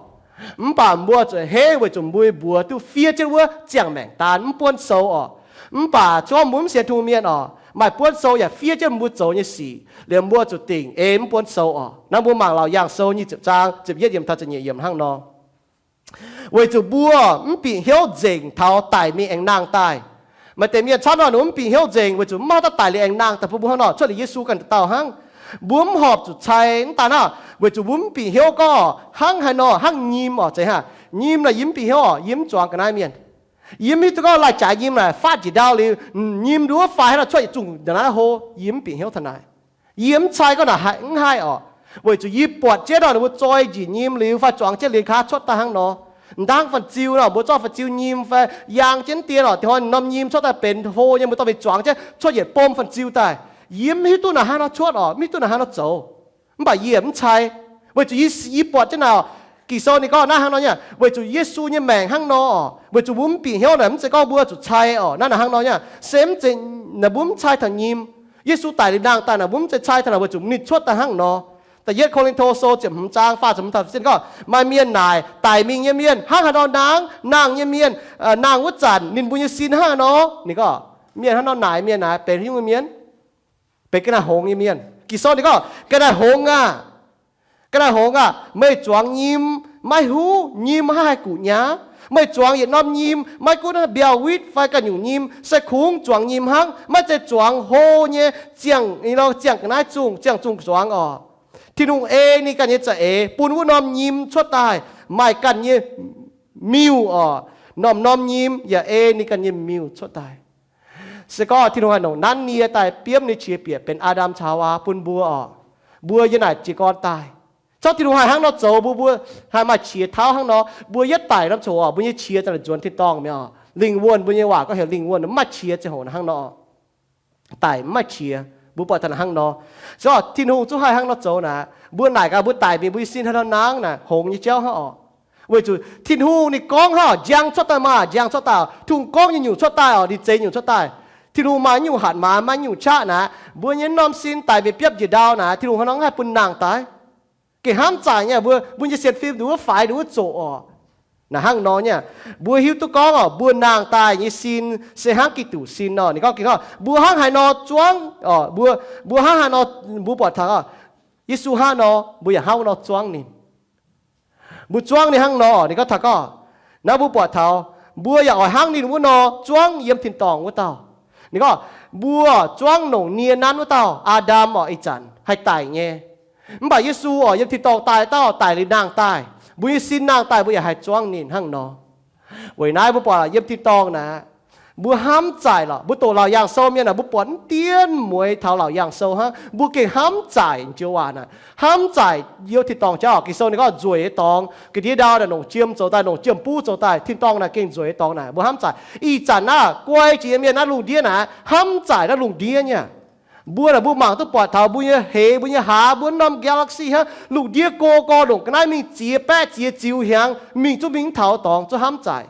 Mv baac mbuo zuqc a'hneiv weic zuqc mbuo nyei mbuox duqv fiev jienv wuov ziangh maengc daan mv buonv sou oc. Mv baac zorqv mbuo mv sienx Tin-Hungh mienh oc, maaih buonv sou yaac fiev jienv mbuo zoux nyei sic, liemh mbuo zuqc dingc ei mv buonv sou oc. Naaiv mbuo mangc Laauc Yaangh Sou nyic ziepc zaang ziepc yietv yiemc taux ziepc nyeic yiemc hnangv nor. Weic zuqc mbuo mv bieqc hnyouv nzengc taux daic mingh aengx nangh daaih. Maaih deix mienh camv nor, ninh mv bieqc hnyouv nzengc weic zuqc mv maaih dauh daaih liuz aengx nangh daaih bun mbuo hnangv nor, cuotv liuz Yesu ganh dauh dauh hnangv. Mbuo mv horpc zuqc cai. Mv daan hnangv, weic zuqc mbuo mv bieqc hnyouv gorngv hnangv haaix nor, hnangv nyim oc, zeiz hnangv nyim naaic yie mv bieqc hnyouv oc, yie mv zuangx ga'naaiv mienh. Yie mv hiuv duqv gorngv lai-jaaix nyim naaic faatv njiec ndau liuz, nyim nduov fai hnangv nor cuotv yietc zungh ndongc naaiv hlo, yie mv bieqc hnyouv taux naaic. Yie mv cai gorngv naaic mv haih oc, weic zuqc yie buatc jienv nor ninh mbuo zoi njiec nyim liuz fai zuangx jienv liuz nqa'haav cuotv daaih hnangv nor. Ndaangv fan-ziu nor, mbuo zorqv fan-ziu nyim fai yaang jienv dien oc, dinh hnoi norm nyim cuotv daaih benx hlo nyei, mbuo dorh mingh zuangx jienv cuotv yietc bom fan-ziu daaih. Yie mv hiuv duqv naaic hnangv nor cuotv oc, mv hiuv duqv naaic hnangv nor zoux. Mv baac yie mv cai, weic zuqc yie, yie buatc jienv naaic oc. Ging-Sou ninh gorngv naaiv hnangv nor nyei, weic zuqc Yesu nyei maengc hnangv nor oc, weic zuqc mbuo mv bieqc hnyouv naaic mv zeiz gorngv mbuo zuqc cai oc, naaiv naaic hnangv nor nyei, se mv zeiz naaic mbuo mv cai taux nyim. Yesu daic liuz nangh daaih naaic mbuo mv zeiz cai taux naaic weic zuqc ninh cuotv daaih hnangv nor. Da'yietv Ko^lin^to Sou ziepc hmz zaang faah ziepc hmz taux ziepc zehn gorngv, Maaih mienh naaic daic mingh nyei mienh hnangv haaix nor nangh, nangh nyei mienh nangh wuov zanc ninh mbuo nyei sin hnangv haaix nor. Ninh gorngv mienh hnangv nor naaic mienh naaic benx haaix nyungc nyei mienh? Benx ga'naaiv hngongx nyei mienh. Ging-Sou ninh gorngv, Ga'naaiv hngongx aah! Ga'naaiv hngongx aah! Meih zuangx nyim maiv huv nyim hnangv haaix guqc nyaav. Meih zuangx yietc norm nyim maiv gunv mbiauh witv fai ganh nyungc nyim, se kungx zuangx nyim hnangv, maiv zeiz zuangx hlo nyei ziangh, ziangh ga'naaiv zungh, ziangh zungh zuangx oc. Tin-Hungh ei ninh ganh nyei za'eix bun wuov norm nyim cuotv daaih maaih ganh nyei miuh oc. Norm-norm nyim yaac ei ninh ganh nyei miuh cuotv daaih. Se gorngv Tin-Hungh haih nongc nanv nie daaih biomv nyei qiex bieqc benx Aa^ndam caux Haawaa bun mbuo oc, mbuo yiem naaic jiez gorn daaih. Corc Tin-Hungh haih hnangv nor zoux, mbuo, mbuo haih maaih qiex tauv hnangv nor. Mbuo yietv daic norm coc oc, mbuo nyei qiex za'naaic nzuonx tin-dorngh mi'aqv. Lingh wuonh, mbuo nyei waac gorngv heuc lingh wuonh, mv maaih qiex ziangh hoc hnangv nor. Daic mv maaih qiex, mbuo buatc taux hnangv nor. Se gorngv Tin-Hungh zungv haih hnangv nor zoux naaic, mbuo naaic gaax mbuo daic mingh mbuo nyei sin haaix nor nangv naaic, hngongx nyei jauv hnangv oc. Weic zuqc Tin-Hungh ninh gorngv hnangv oc, njang cuotv daaih maah, njang cuotv daaih oc. Tin-Hungh gorngv nyei nyungc cuotv daaih oc, ninh zeix nyungc cuotv daaih. Tin-Hungh maaih nyungc hatc maaz, maaih nyungc qaqv naaic, mbuo nyei norm sin daic mingh biopv njiec ndau naaic, Tin-Hungh hnangv nor mv haih bun nangh daaih. Gengh hnamv zaqc nyei, mbuo, mbuo nyei sienx fim nduov faix nduov zoqc oc. Naaic hnangv nor nyei, mbuo hiuv duqv gorngv oc, mbuo nangh daaih nyei sin se hnangv Giduc sin nor. Ninh gorngv gengh nor, mbuo hnangv haaix nor zuangv oc, mbuo, mbuo hnangv haaix nor, mbuo buatc taux oc, Yesu hnangv nor, mbuo yaac hnangv wuov nor zuangv ninh. Mbuo zuangv ninh hnangv nor, ninh gorngv taux gorngv, naaiv mbuo buatc taux, mbuo yaac oix hnangv ninh wuov nor zuangv yiem tin-dorngh wuov dauh. Ninh gorngv, mbuo zuangv longc nie nanv wuov dauh, Aa^ndam oc, ih zanc haih daic nyei. Mv baac Yesu oc, yiem tin-dorngh daaih, dauh daic liuz nangh daaih, mbuo nyei sin nangh daaih, mbuo yaac haih zuangv ninh hnangv nor. Weic naaiv mbuo buatc yiem tin-dorngh naaic, mbuo hnamv zaaic lorqc, mbuo doqc Laauc Yaangh Sou mienh naaic, mbuo buatc mv dienv mueiz taux Laauc Yaangh Sou hnangv, mbuo gengh hnamv zaaic joux waac naaic, hnamv zaaic youh tin-dorngh jauv. Ging-Sou ninh gorngv nzueic nyei dorngx, ga'ndiev ndau naaic longc jiem zoux daaih, longc jiem-buv zoux daaih, tin-dorngh naaic gengh nzueic nyei dorngx naaic, mbuo hnamv zaaic. Ih zanc naaiv guai jiex nyei mienh naaiv lungh ndiev naaic, hnamv zaaic naaiv lungh ndiev nyei. Mbuo naaic mbuo mangc duqv buatc taux mbuo nyei hleix, mbuo nyei hlaax, mbuo norm galaxy hnangv, lungh ndiev go gorx ndongc ga'naaiv mingh ziex baeqv ziex ziux hnyangx, mingh zungv mingh mv taux dorngx, zungv hnamv zaaic.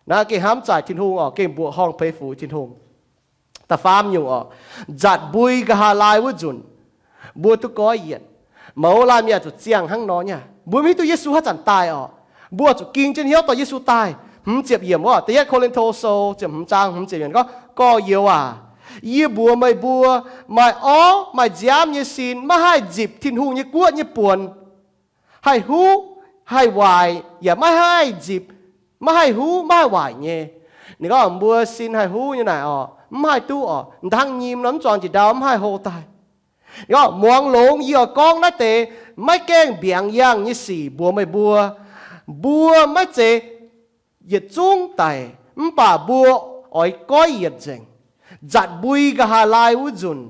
Naaiv gengh hnamv zaaic Tin-Hungh oc, gengh mbuoqc horngh peix fuc Tin-Hungh. Da'faam nyungc oc, nzatc mbui nqa'haav laai wuov nzunc, mbuo duqv goiv yienc. Mouz laanh mienh zuqc ziangh hnangv nor nyei. Mbuo mv hiuv duqv Yesu haaix zanc daaih oc. Mbuo zuqc ging jienv hnyouv dorh Yesu daaih. Hmz ziepc yiemc wuov, Da'yietv Ko^lin^to Sou ziepc hmz zaang hmz ziepc yiemc gorngv, Gorx-youz aac, yie mbuox meih mbuo, maaih orv maaih nziaamv nyei sin maiv haih nzipc Tin-Hungh nyei guoqv nyei buonc. Haih huv, haih waaic, yaac maiv haih nzipc, maiv haih huv, maiv haih waaic nyei. Ninh gorngv mbuo sin haih huv nyei naaic oc, mv haih duqv oc, hnangv nyim nor mv zuangx njiec ndau mv haih hlo daaih. Ninh gorngv, muangx longx yie oix gorngv naaiv deix maiv gaengh mbiaangx yangh nyei sic mbuox meih mbuo. Mbuo maiv zeiz yietc zungv daic, mv baac mbuo oix goiv yienc nzengc. Nzatc mbui nqa'haav laai wuov nzunc,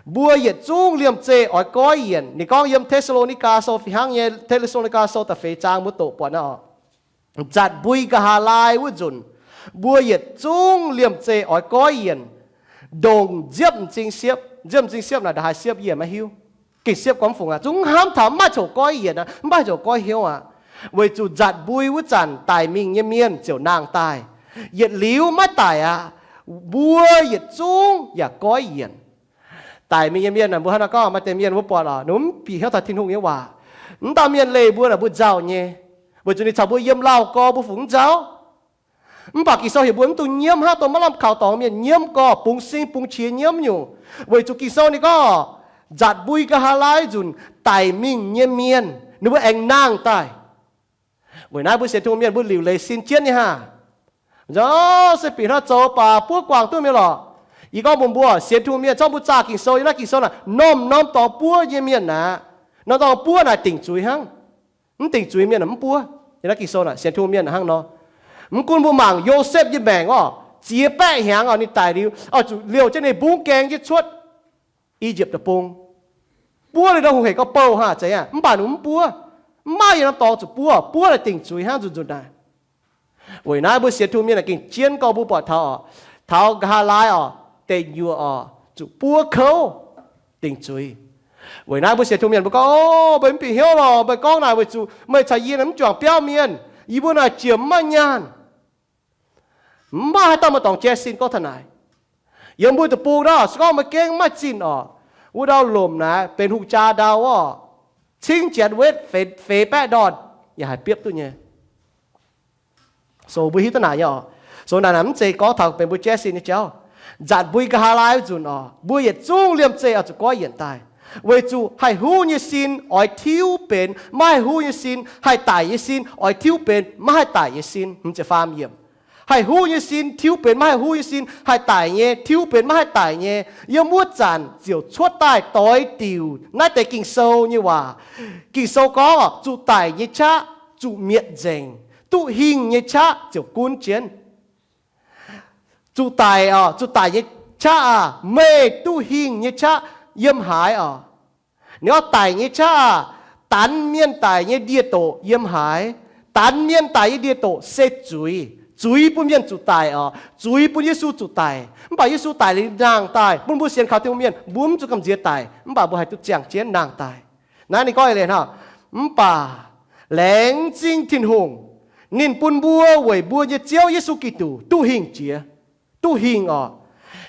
mbuo yietc zungv liemh zeih oix goiv yienc. Ninh gorngv yiem Te^saa^lo^ni^gaa Sou fih hnangv nyei, Te^saa^lo^ni^gaa Sou da'feix zaang mbuo doqc buatc naaiv oc. Nzatc mbui nqa'haav laai wuov nzunc, mbuo yietc zungv liemh zeih oix goiv yienc, ndongc nziepv m'zing siepv. Nziepv m'zing siepv naaic ndongc haaix siepv yie maiv hiuv. Gengh siepv gorngv fungc aqv, zungv hnamv taux maiv haih coc goiv yienc aqv, mv baac haih coc goiv hnyouv aqv. Weic zuqc nzatc mbui wuov zanc daic mingh nyei mienh ziouc nangh daaih. Yietc liuz maiv daic aqv, mbuo yietc zungv yaac goiv yienc. Daic mingh nyei mienh naaic, mbuo hnangv naaiv gorngv maaih deix mienh mbuo buatc oc, ninh mv bieqc hnyouv taux Tin-Hungh nyei waac. Mv dauh mienh leih mbuo naaic mbuo nzauh nyei, weic zuqc ninh caux mbuo yiem lauh gorx mbuo fungc mv nzauh. Mv baac Ging-Sou heuc mbuo mv dungx nyiemv hnangv dongh maiv lamh kaux dorngx mienh nyiemv gorx, bungx sing bungx qiex nyiemv nyungc. Weic zuqc Ging-Sou ninh gorngv, nzatc mbui nqa'haav laai nzunc daic mingh nyei mienh ninh mbuo aengx nangh daaih. Weic naaiv mbuo sienx Tin-Hungh mienh mbuo liuc leiz sin jienv nyei haah? Nzauh se bieqc hnangv zoux baac buov guangc duqv mienh lorqc. Yie gorngv mbuox mbuo sienx Tin-Hungh mienh, zorngv mbuo zaah Ging-Sou, yiem naaiv Ging-Sou naaic norm-norm dorngx buov nyei mienh naaic, norm-norm buov naaic dingc zuiz hnangv. Mv dingc zuiz mienh naaic mv buov. Yiem naaiv Ging-Sou naaic sienx Tin-Hungh mienh hnangv nor. Mv gunv mbuo mangc Yosepv nyei maengc oc, ziex baeqv hnyangx oc, ninh daic liuz oix zuqc liouh jienv ninh mbungv gaeng jienv cuotv Ijiepv deic-bung. Buov liuz nor hungh hec gorngv bouh haah zeiz aqv, mv baac ninh mv buov. Mv maaih yietc norm dorngx zuqc buov, buov naaic dingc zuiz hnangv nzunc nzunc naaic. Weic naaiv mbuo sienx Tin-Hungh mienh naaic gengh jienv gorngv mbuo buatc taux oc, taux nqa'haav laai oc, deic nyuoqc oc, zuqc buov kouv dingc zuiz. Weic naaiv mbuo sienx Tin-Hungh mienh mbuo gorngv, O, meih mv bieqc hnyouv lorqc, meih gorngv naaic weic zuqc meih caux yie naaic mv juangc biauv mienh, yie mbuo naaic jiex mv maaih nyaanh. Mv maaih haaix dauh maaih dorngx jai sin gorngv taux naaic. Yiem mbuo deic-bung naaic se gorngv meih gengh mv maaih zinh oc, wuov ndau lomc naaic benx hungh jaa ndau oc, cingv janx wetv feix baeqv ndorn yaac haih biopv duqv nyei. So mbuo hiuv duqv naaic nyei oc. So naaic naaic mv zeiz gorngv taux benx mbuo jai sin nyei jauv. Nzatc mbui nqa'haav laai wuov nzunc oc, mbuo yietc zungv liemh zeih oix zuqc goiv yienc daaih, weic zuqc haih huv nyei sin oix tiuv benx maiv haih huv nyei sin, haih daic nyei sin oix tiuv benx maiv haih daic nyei sin. Hmz ziepc faam yiemc. Haih huv nyei sin tiuv benx maiv haih huv nyei sin, haih daic nyei tiuv benx maiv haih daic nyei. Yiem wuov zanc ziouc cuotv daaih doix diuc naaiv deix Ging-Sou nyei waac. Ging-Sou gorngv oc, zuqc daic nyei qaqv zuqc mietc nzengc, duqv hingh nyei qaqv ziouc gunv jienv. Zuqc daic oc, zuqc daic nyei qaqv aah, meih duqv hingh nyei qaqv yiem haaix oc? Ninh gorngv daic nyei qaqv aah, danx mienh daic nyei ndie-doqc yiem haaix? Danx mienh daic nyei ndie-doqc se zuiz. Zuiz bun mienh zuqc daic oc. Zuiz bun Yesu zuqc daic. Mv baac Yesu daic liuz nangh daaih, bun mbuo sienx kaux Tin-Hungh mienh, mbuo mv zuqc gamh nziex daic, mv baac mbuo haih duqv ziangh jienv nangh daaih. Naaiv ninh gorngv eix leiz hnangv, mv baac laengz zingh Tin-Hungh, ninh bun mbuo weic mbuo nyei Ziouv Yesu Giduc duqv hingh jiex. Duqv hingh oc.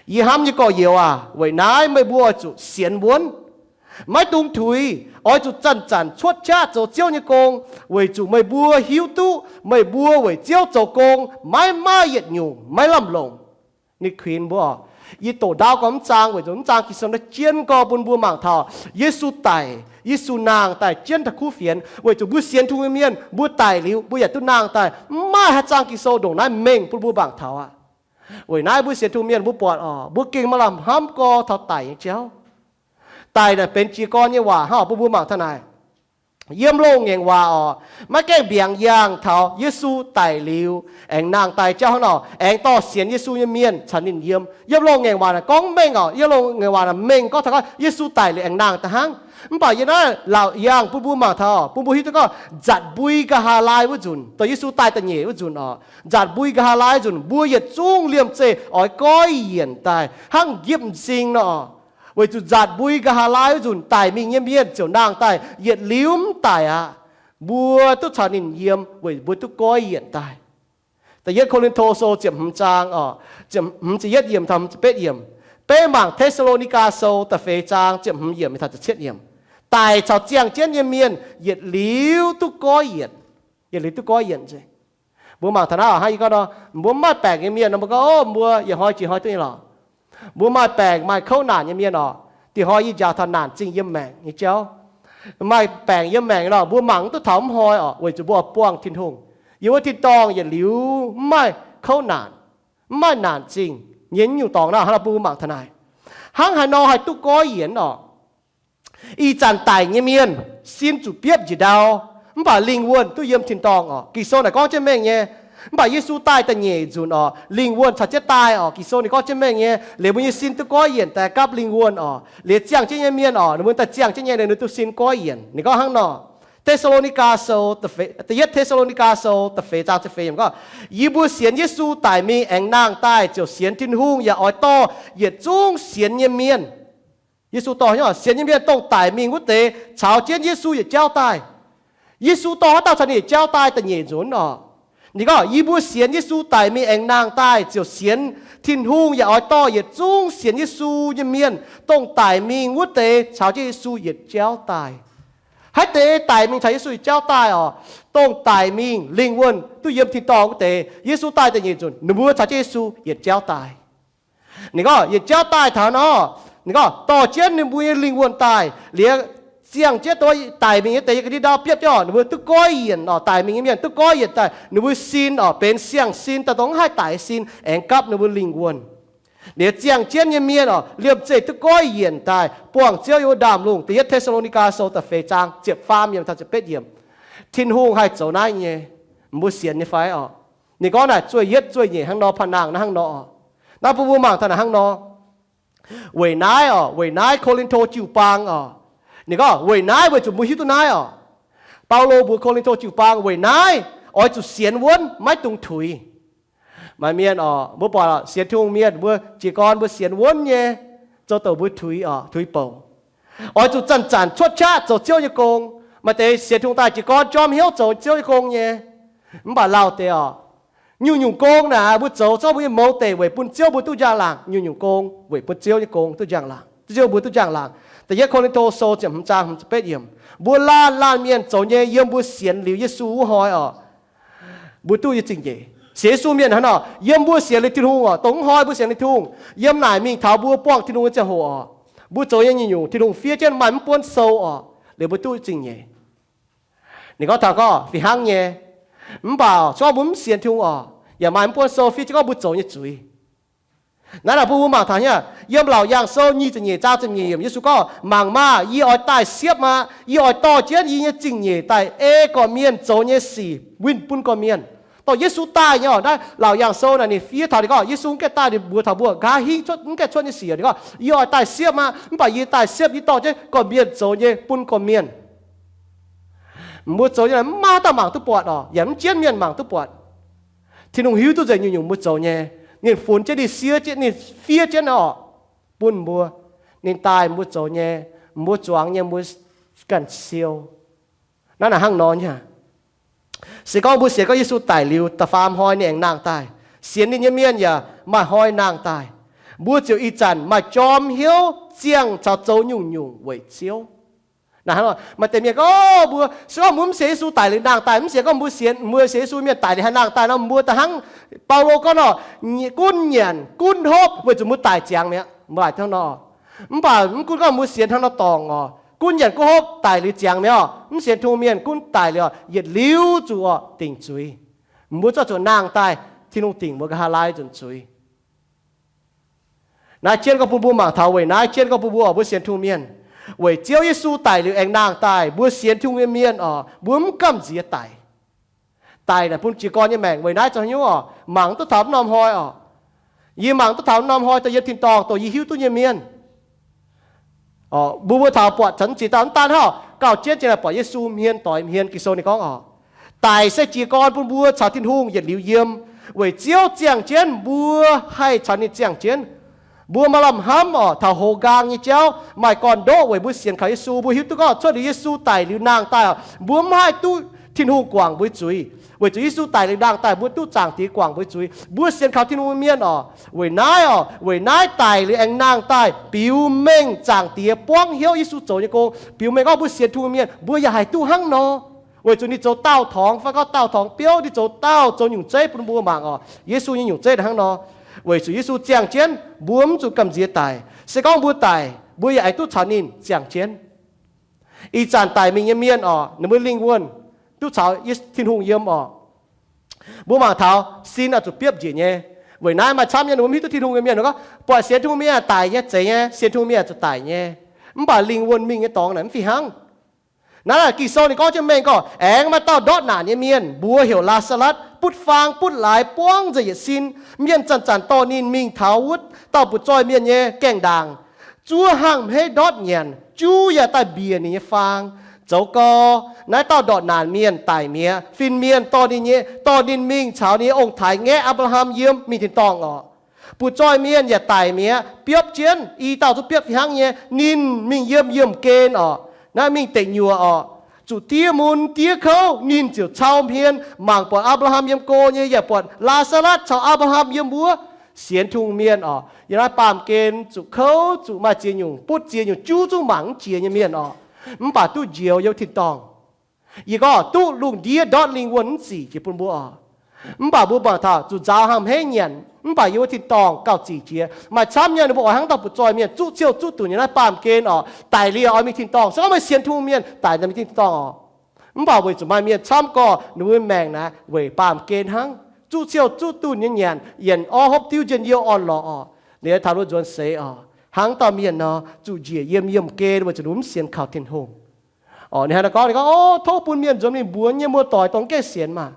Yie hnamv nyei gorx-youz aac, weic naaiv meih mbuo oix zuqc sienx wuonv. Maiv dungx tuix, oix zuqc zanc-zanc cuotv qaqv zoux Ziouv nyei gong, weic zuqc meih mbuo hiuv duqv meih mbuo weic Ziouv zoux gong maiv maaih yietc nyungc maiv lamh longc. Ninh kuinx mbuo oc. Yie doqc ndaauv gorngv mv zaang, weic zuqc mv zaang Ging-Sou naaiv jienv gorngv bun mbuo mangc taux Yesu daic, Yesu nangh daaih jienv taux kuv fienx, weic zuqc mbuo sienx Tin-Hungh nyei mienh, mbuo daic liuz mbuo yaac duqv nangh daaih. Mv maaih haaix zaang Ging-Sou ndongc naaiv mengh bun mbuo mangc taux aqv. Weic naaiv mbuo sienx Tin-Hungh mienh mbuo buatc oc, mbuo gengh maaih lamh hnamv gorx taux daic nyei jauv. Daic naaic benx jiez gorn nyei waac hnangv oc. Bun mbuo mangc taux naaic, yiem loz-ngaengc waac oc, maiv gaengh mbiaangx yangh taux Yesu daic liuz aengx nangh daaih jauv hnangv nor, aengx dorh sienx Yesu nyei mienh caux ninh yiem. Yiem loz-ngaengc waac naaic gorngv mengh oc. Yiem loz-ngaengc waac naaic mengh gorngv taux gorngv Yesu daic liuz aengx nangh daaih hnangv. Mv baac yiem naaiv laauc yangh bun mbuo mangc taux, bun mbuo hiuv duqv gorngv nzatc mbui nqa'haav laai wuov nzunc, dongh Yesu daaih da'nyeic wuov nzunc oc, nzatc mbui nqa'haav laai wuov nzunc, mbuo yietc zungv liemh zeih oix goiv yienc daaih hnangv njiepv m'zing nor. Weic zuqc nzatc mbui nqa'haav laai wuov nzunc, daic mingh nyei mienh ziouc nangh daaih yietc liuz mv daic aqv. Mbuo duqv caux ninh yiem weic mbuo duqv goiv yienc daaih. Da'yietv Ko^lin^to Sou ziepc hmz zaang oc, ziepc hmz ziepc yietv yiemc taux hmz ziepc betv yiemc. Beiv mangc Te^saa^lo^ni^gaa Sou da'feix zaang ziepc hmz yiemc taux ziepc cietv yiemc. Daic caux ziangh jienv nyei mienh yietc liuz duqv goiv yienc. Yietc liuz duqv goiv yienc nzengc. Mbuo mangc taux naaiv oc, hnangv yie gorngv nor, mbuo mv maaih baengc nyei mienh nor, mbuo gorngv, Ov, mbuo yietc hnoi jiex hnoi duqv nyei lorqc. Mbuo maaih baengc maaih kouv naanc nyei mienh oc, dieh hnoi yie njaaux taux naanc zingh yiem maengc nyei jauv. Maaih baengc yiem maengc nor, mbuo mangc mv duqv taux mv hnoi oc, weic zuqc mbuo oix buangh Tin-Hungh. Yiem wuov tin-dorngh yietc liuz mv maaih kouv naanc, mv maaih naanc zingh nyei nyungc dorngx nor, hnangv nor bun mbuo mangc taux naaic, hnangv haaix nor haih duqv goiv yienc oc. Ih zanc daic nyei mienh sin zuqc biopv njiec ndau, mv baac lingh wuonh duqv yiem tin-dorngh oc. Ging-Sou naaic gorngv jienv mengh nyei. Mv baac Yesu daaih da'nyeic nzunc oc, lingh wuonh caux jienv daaih oc. Ging-Sou ninh gorngv jienv mengh nyei, liuz mbuo nyei sin duqv goiv yienc daaih gapv lingh wuonh oc. Liuz ziangh jienv nyei mienh oc, ninh mbuo daaih ziangh jienv nyei, ninh duqv sin goiv yienc. Ninh gorngv hnangv nor, Te^saa^lo^ni^gaa Sou, da'yietv Te^saa^lo^ni^gaa Sou da'feix zaang ziepc feix yiemc gorngv, Yie mbuo sienx Yesu daic mingh aengx nangh daaih ziouc sienx Tin-Hungh yaac oix dorh yietc zungv sienx nyei mienh. Yesu dorh sienx nyei mienh dongh daic mingh wuov deix caux jienv Yesu yietc jauv daaih. Yesu dorh haaix dauh caux ninh yietc jauv daaih da'nyeic nzunc oc. Ninh gorngv, Yie mbuo sienx Yesu daic mingh aengx nangh daaih ziouc sienx Tin-Hungh yaac oix dorh yietc zungv sienx Yesu nyei mienh dongh daic mingh wuov deix caux jienv Yesu yietc jauv daaih. Haaix deix daic mingh caux Yesu yietc jauv daaih oc? Dongh daic mingh lingh wuonh duqv yiem tin-dorngh wuov deix, Yesu daaih da'nyeic nzunc ninh mbuo caux jienv Yesu yietc jauv daaih. Ninh gorngv yietc jauv daaih taux nor, ninh gorngv dorh jienv ninh mbuo nyei lingh wuonh daaih liuz, ziangh jienv dongh daic mingh nyei deix yiem ga'ndiev ndau biopv jienv oc, ninh mbuo duqv goiv yienc oc. Daic mingh nyei mienh duqv goiv yienc daaih, ninh mbuo sin oc, benx siang-sin daaih, dongh mv haih daic sin, aengx gapv ninh mbuo lingh wuonh. Liuz ziangh jienv nyei mienh oc, liemh zeih duqv goiv yienc daaih buangh Ziouv yiem wuov ndaamv-lungh. Da'yietv Te^saa^lo^ni^gaa Sou da'feix zaang ziepc faam yiemc taux ziepc betv yiemc. Tin-Hungh haih zoux naaiv nyei. Mbuo sienx nyei fai oc? Ninh gorngv naaic zueih yietv zueih nyeic hnangv nor, panh nangh naaiv hnangv nor oc. Naaiv bun mbuo mangc taux naaic hnangv nor. Weic naaiv oc, weic naaiv Ko^lin^to jiu-baang oc. Ninh gorngv weic naaiv, weic zuqc mbuo hiuv duqv naaiv oc. Baulo mbuox Ko^lin^to jiu-baang, weic naaiv oix zuqc sienx wuonv, maiv dungx tuix. Maaih mienh oc, mbuo buatc sienx Tin-Hungh mienh, mbuo jiez gorn mbuo sienx wuonv nyei, zoux douc mbuo tuix oc, tuix bouc. Oix zuqc zanc-zanc cuotv qaqv zoux Ziouv nyei gong. Maaih deix sienx Tin-Hungh daaih jiez gorn jorm hnyouv zoux Ziouv nyei gong nyei. Mv baac lauh deix oc, nyungc-nyungc gong naaic mbuo zoux zorqv mbuo nyei mouz deic weic bun Ziouv mbuo duqv njang-laangc. Nyungc-nyungc gong weic bun Ziouv nyei gong duqv njang-laangc, Ziouv mbuo duqv njang-laangc. Da'yietv Ko^lin^to Sou ziepc hmz zaang hmz ziepc betv yiemc. Mbuo laanh laanh mienh zoux nyei yiem mbuo sienx liuz Yesu wuov hnoi oc, mbuo duqv nyei zingh nyeic. Sienx Yesu mienh hnangv nor, yiem mbuo sienx liuz Tin-Hungh oc, dongh wuov hnoi mbuo sienx liuz Tin-Hungh, yiem naaic mingh taux mbuo buangh Tin-Hungh nyei ziangh hoc oc, mbuo zoux nyei nyungc-nyungc Tin-Hungh fiev jienv maaih mv buonv sou oc, liuz mbuo duqv zingh nyeic. Ninh gorngv taux gorngv fih hnangv nyei. Mv baac se gorngv mbuo mv sienx Tin-Hungh oc, yaac maaih mv buonv sou fiev jienv gorngv mbuo zoux nyei zuiz. Naaiv naaic bun mbuo mangc taux nyei, yiem Laauc Yaangh Sou nyic ziepc nyeic zaang ziepc nyeic yiemc, Yesu gorngv, Mangc maah! Yie oix daaih siepv aqv. Yie oix dorh jienv yie nyei zingh nyeic daaih ei gorqv-mienh zoux nyei sic winh bun gorqv-mienh. Dorh Yesu daaih nyei oc. Naaiv Laauc Yaangh Sou naaic ninh fiev taux ninh gorngv Yesu mv gaengh daaih, ninh mbuox taux mbuo nqa'haav hingv cuotv, mv gaengh cuotv nyei sic. Ninh gorngv, Yie oix daaih siepv aqv, mv baac yie daaih siepv, yie dorh jienv gorqv-mienh zoux nyei bun gorqv-mienh. Mbuo zoux nyei mv maaih dauh mangc duqv buatc oc, yaac mv jienv mienh mangc duqv buatc. Tin-Hungh hiuv duqv nzengc nyungc-nyungc mbuo zoux nyei. Ninh funx jienv, ninh siev jienv, ninh fiev jienv oc, bun mbuo. Ninh daaih mbuo zoux nyei, mbuo zuangx nyei, mbuo ganh siou. Naaiv naaic hnangv nor nyei. Se gorngv mbuo sienx gorngv Yesu daic liuz da'faam hnoi ninh aengx nangh daaih, sienx ninh nyei mienh yaac maaih hnoi nangh daaih, mbuo ziouc ih zanc maaih jorm hnyouv ziangh caux zoux nyungc-nyungc weic Ziouv. Naaiv hnangv nor, maaih deix mienh gorngv, Mbuo se gorngv mbuo mv sienx Yesu daic liuz nangh daaih, mv sienx gorngv mbuo sienx, mbuo sienx Yesu mienh daic liuz haih nangh daaih nor, mbuo da'hnangv Baulo gorngv nor, gunv nyanc gunv hopv weic zuqc mbuo daic ziangx mi'aqv. Mbuo hnangv nor. Mv baac mv gunv gorngv mbuo sienx hnangv nor dorngc oc, gunv nyanc gunv hopv daic liuz ziangx mi'aqv oc. Mv sienx Tin-Hungh mienh gunv daic liuz oc, yietc liuz zuqc oc dingc zuiz. Mbuo zorqv zuqc nangh daaih, Tin-Hungh dingc mbuo nqa'haav laai nzunc zuiz. Naaiv jienv gorngv bun mbuo mangc taux weic naaiv jienv gorngv bun mbuo oc, mbuo sienx Tin-Hungh mienh, Weic Ziouv Yesu daic liuz aengx nangh daaih, mbuo sienx Tin-Hungh nyei mienh oc, mbuo mv gamh nziex daic. Daic naaic bun jiez gorn nyei maengc. Weic naaiv zoux haaix nyungc oc? Mangc duqv taux mv norm hnoi oc. Yie mangc duqv taux mv norm hnoi dongh yiem tin-dorngh dongh yie hiuv duqv nyei mienh. Mbuo mbuo taux buatc caux ziex dauh mv daan hnangv, gauh jienv jiex naaic buatc Yesu hmien doix hmien. Ging-Sou ninh gorngv oc, daic se jiez gorn bun mbuo caux Tin-Hungh yietc liuz yiem, weic Ziouv ziangh jienv mbuo haih caux ninh ziangh jienv. Mbuo maaih lamh hnamv oc, taux hoz nqaang nyei jauv maaih gorn-ndoqv weic mbuo sienx kaux Yesu. Mbuo hiuv duqv gorngv cuotv liuz Yesu daic liuz nangh daaih oc, mbuo mv haih duqv Tin-Hungh guangc mbuo zuiz. Weic zuqc Yesu daic liuz nangh daaih, mbuo duqv Zaangc Diex guangc mbuo zuiz. Mbuo sienx kaux Tin-Hungh nyei mienh oc, weic naaiv oc, weic naaiv daic liuz aengx nangh daaih biux mengh Zaangc Diex buangv hnyouv Yesu zoux nyei gong. Biux mengh gorngv mbuo sienx Tin-Hungh nyei mienh mbuo yaac haih duqv hnangv nor, weic zuqc ninh zoux daauh torngx fai gorngv daauh torngx biouv, ninh zoux daauh zoux nyungc zeiv bun mbuo mangc oc. Yesu nyei nyungc zeiv hnangv nor. Weic zuqc Yesu ziangh jienv, mbuo mv zuqc gamh nziex daic. Se gorngv mbuo daic, mbuo yaac aengx duqv caux ninh ziangh jienv. Ih zanc daic mingh nyei mienh oc, ninh mbuo lingh wuonh duqv caux Tin-Hungh yiem oc. Mbuo mangc taux sin oix zuqc biopv njiec nyei. Weic naaiv maaih camv nyei ninh mbuo mv hiuv duqv Tin-Hungh nyei mienh gorngv, buatc sienx Tin-Hungh mienh daic nyei, zeiz nyei, sienx Tin-Hungh mienh zuqc daic nyei. Mv baac lingh wuonh mingh nyei dorngx naaic mv fih hnangv. Naaiv Ging-Sou ninh gorngv jienv mengh gorngv, aengx maaih dauh ndortv naanc nyei mienh, mbuox heuc Laa^saa^latv, butv faang butv laaix buangv nzengc yietc sin. Mienh zanc-zanc dorh ninh mingh taux wuov dauh butv-zoih mienh nyei gaengh ndaangc, zuov hnangv hmeiv ndortv nyanc, juv yaac daaih mbiec ninh nyei faang. Zoux gau, naaiv dauh ndortv naanc mienh daic mi'aqv. Fin-mienh dorh ninh nyei, dorh ninh mingh caux ninh nyei ong-taaix-ngaeqv Apc^laa^ham yiem mingh tin-dorngh oc. Butv-zoih mienh yaac daic mi'aqv, biopv jienv, i dauh zungv biopv fih hnangv nyei. Ninh mingh yiem yiemh gen oc, naaiv mingh deic nyuoqc oc, zuqc diev mun diev kouv, ninh ziouc cau hmien mangc buatc Apc^laa^ham yiem go nyei, yaac buatc Laa^saa^latv caux Apc^laa^ham yiem wuov. Sienx Tin-Hungh mienh oc, yiem naaiv baamh gen zuqc kouv, zuqc maaih ziex nyungc butv, ziex nyungc juv zungv mangc mv jiex nyei mienh oc, mv baac duqv njoux yiem wuov tin-dorngh. Yie gorngv duqv lungh ndiev ndortv lingh wuonh mv zic jiex bun mbuo oc. Mv baac mbuo mangc taux zuqc nzaaux hnangv hmeiv nyanc, mv baac yiem wuov tin-dorngh gauh zic jiex. Maaih camv nyei ninh mbuo oix hnangv dauh butv-zoih mienh zuqv ciouv zuqv dunc nyei naaiv baamh gen oc, daic liuz oix mingh tin-dorngh. Se gorngv meih sienx Tin-Hungh mienh daic liuz mingh tin-dorngh oc. Mv baac weic zuqc maaih mienh camv gorx ninh mbuo maengc naaiv weic baamh gen hnangv, zuqv ciouv zuqv dunc nyei nyanc, yienc orv hopv diuv njien-youh orn-lorqc oc. Ninh taux wuov nzuonx seix oc, hnangv dauh mienh nor, zuqc njiec yiem yiemh gen weic zuqc ninh mbuo mv sienx kaux Tin-Hungh. Oc, ninh hnangv naaiv gorngv, ninh gorngv, o, tov bun mienh nzuonx mingh mbuox nyei muoz-doic dongh mv gaengh sienx maah.